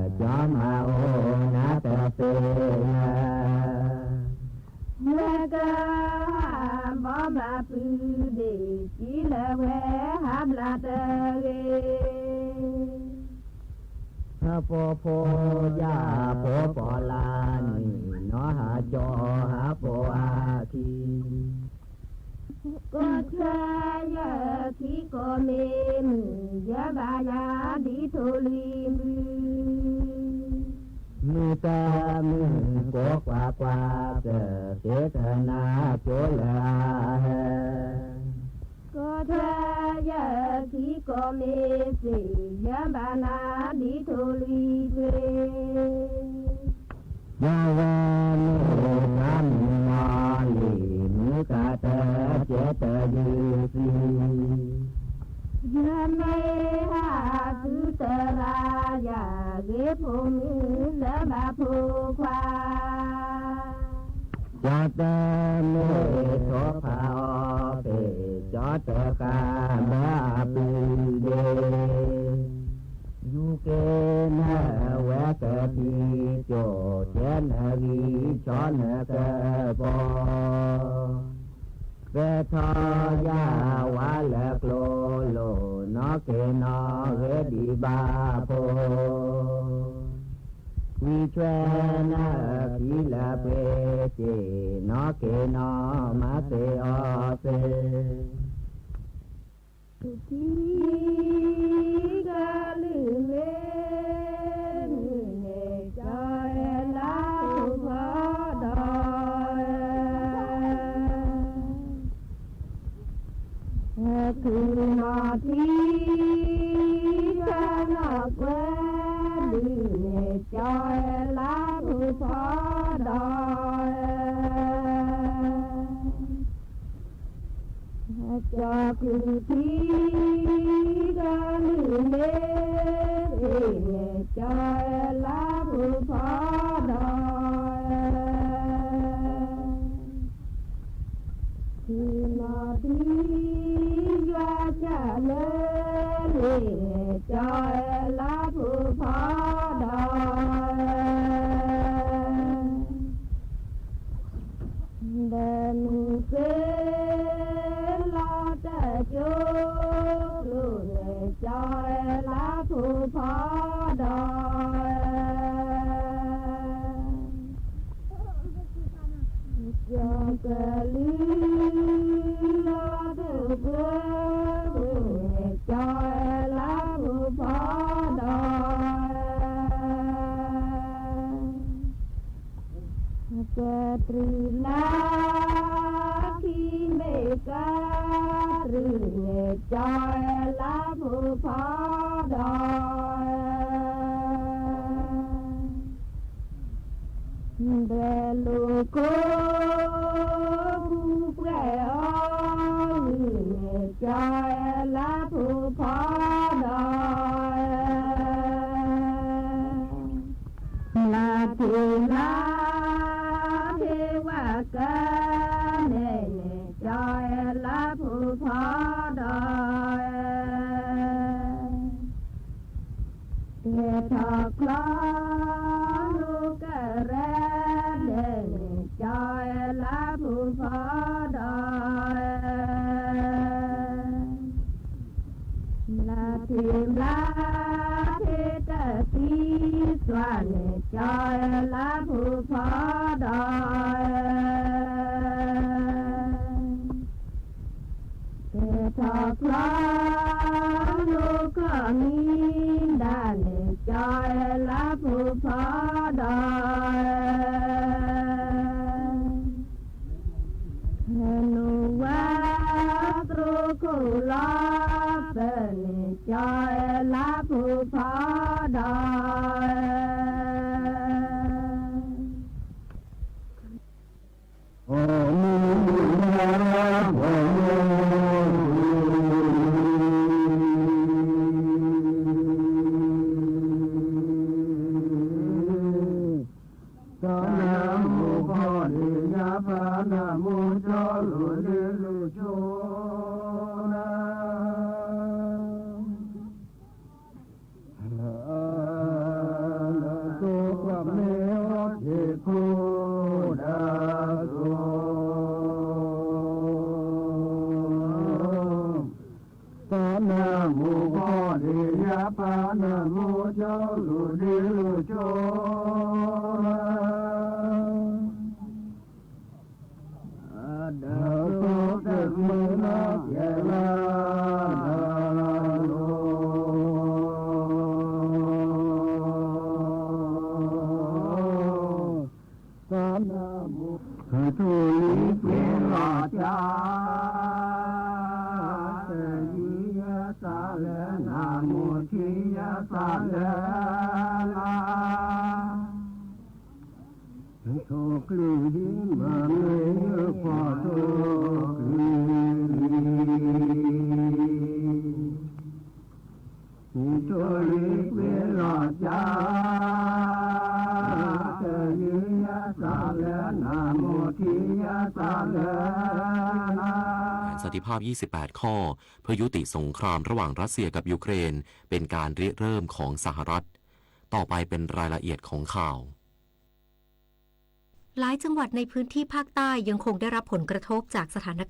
ကၠီမၤအိၣ်နၤတသ့လၢ ဝဲကဟးဘီမၤပုၢ်ဒ့ၣ် စံလၢဝဲဟးဘျါတဂ့ၤ ဟးဖိဖိယၢ်ဖိပီၣ်လၢနံၣ် နီၢ်ဟးကၠီဟးဖိအခံ ကီၢ်ဆၢယခံကီၢ်မ့ၢ်မုၢ် ယဘၣ်နၤဒ်ထိၣ်လွံၢ်ဘု မုၢ်သၢမုၢ်ကိးကွၢ်ကွၢ် ကသ့တနၤကၠိလၢအဟဲ ကီၢ်ဆၢယခံကီၢ်မ့ၢ်သ့ၣ် ယဘၣ်နၤဒ်ထိၣ်လွံၢ်ဘု ယဝဲမ့ၢ်သးမုၢ်နီၢ်လံၤ မုၢ်ကတၢၢ်ကဲတယုၢ်သံ ယမ့ၢ်ဟးသုသရၣ် ယဂ့ၤဖိမုၣ်လၢဘၣ်ဖိခွါ ကၠီတမ့ၢ်ထိၣ်ဖးအီၤဖ့ၣ် ကၠီတဃၣ်ဘၢအပုၢ်ဒ့ ယူၤက့ၤနဝဲကသံၣ်ကၠိၣ် ကဲနဂံၢ်ဆီနကပီၤ ပဲထီၣ်ယၤဝါလၢကျိလိၤ နီၢ်က့ၤနီၢ်ဂ့ၤဒံးဘၣ်ဖိ ဝံၤဆွဲနခံလၢပှ့ၤစ့ၣ် နီၢ်က့ၤနီၢ်မၤသ့အီၤသ့ ထံကလုၢ်မ့ၢ်န့ၣ် ကၠီလါဖိဖီဒီး ခုနီၢ်ထံ ကၠီနီၢ်ကွဲဒုးန့ၣ် ကၠီလါဖိဖီဒီး ကၠီခုထံ ကလုၢ်မ့ၢ်သ့ၣ်န့ၣ် ကၠီလါဖိဖီဒီး ထံနီၢ်ထံ ယွၤကၢ်လၢန့ၣ် ကၠီလါဖိဖီဒီး ဒီးမုၢ်ဃ့လီၤတၢ်ကၠိကျိန့ၣ် ကၠီလါဖိဖီဒီး ကၠီကလုၢ်လီၤတၢ်ကၠိကျိန့ၣ် ကၠီလါဖိဖီဒီး ကတြူၢ်လါခံဘ့ၣ်ကါတြူၢ်န့ၣ် ကၠီလါဖိဖီဒီး ဒွဲၣ်လိာ်ခိၣ်ပူၤပှဲၤအီၤ ဂုၢ်န့ၣ် ကၠီလါဖိဖီဒီး လါထံလါထံဝဲကမဲာ်န့ၣ် ကၠီလါဖိဖီဒီး ကဲထီၣ်ချီလိာ်ကရဲဒဲးန့ၣ် ကၠီလါဖိဖီဒီး လါထံလါထံတသံသွါန့ၣ် ကၠီလါဖိဖီဒီး ကဲထီၣ်ချီလိာ်ကီၢ်မံဒၣ်န့ၣ် ကၠီလါဖိဖီဒီး ဟဲနုာ်ဝဲသရိာ်ခိၣ်လီၤပၢၢ်န့ၣ် ကၠီလါဖိဖီဒီး အိၣ်မူလၢပှဲၤမူ သနၢမူဖီဒ့ၣ် ညါပနၢမူကၠီလိၤလ့လိာ်ဆိနၤ လၢသိကွၢ်မ့ၢ်အီၤထံးခိၣ်ဒၣ်သိး သနၢမူဖီဒ့ၣ် ညါပနၢမူကၠီလိၤလ့လိာ်ဆိနၤ ဒီးသိတမုၢ်လီၤယဲၢ်လၢလီၤ သနၢမူ ထိၣ်လံၤကွံလီၤကၠါ တယုၢ်ယဲၢ်သးလၢနၤ မိၢ်ထံယဲၢ်သးလၢနၤ ထိၣ်ကလုၢ်ဟံးမၤမ့ၢ်ယုၢ် ဖီၣ်ထိၣ်ကလုၢ်လံၤ ထိၣ်လံၤကွံလီၤကၠါ တယုၢ်ယဲၢ်သးလၢနၤ မိၢ်ထံယဲၢ်သးလၢနၤ สันติภาพ ยี่สิบแปด ข้อ เพื่อยุติสงครามระหว่างรัสเซียกับยูเครน เป็นการริเริ่มของสหรัฐ ต่อไปเป็นรายละเอียดของข่าว หลายจังหวัดในพื้นที่ภาคใต้ยังคงได้รับผลกระทบจากสถาน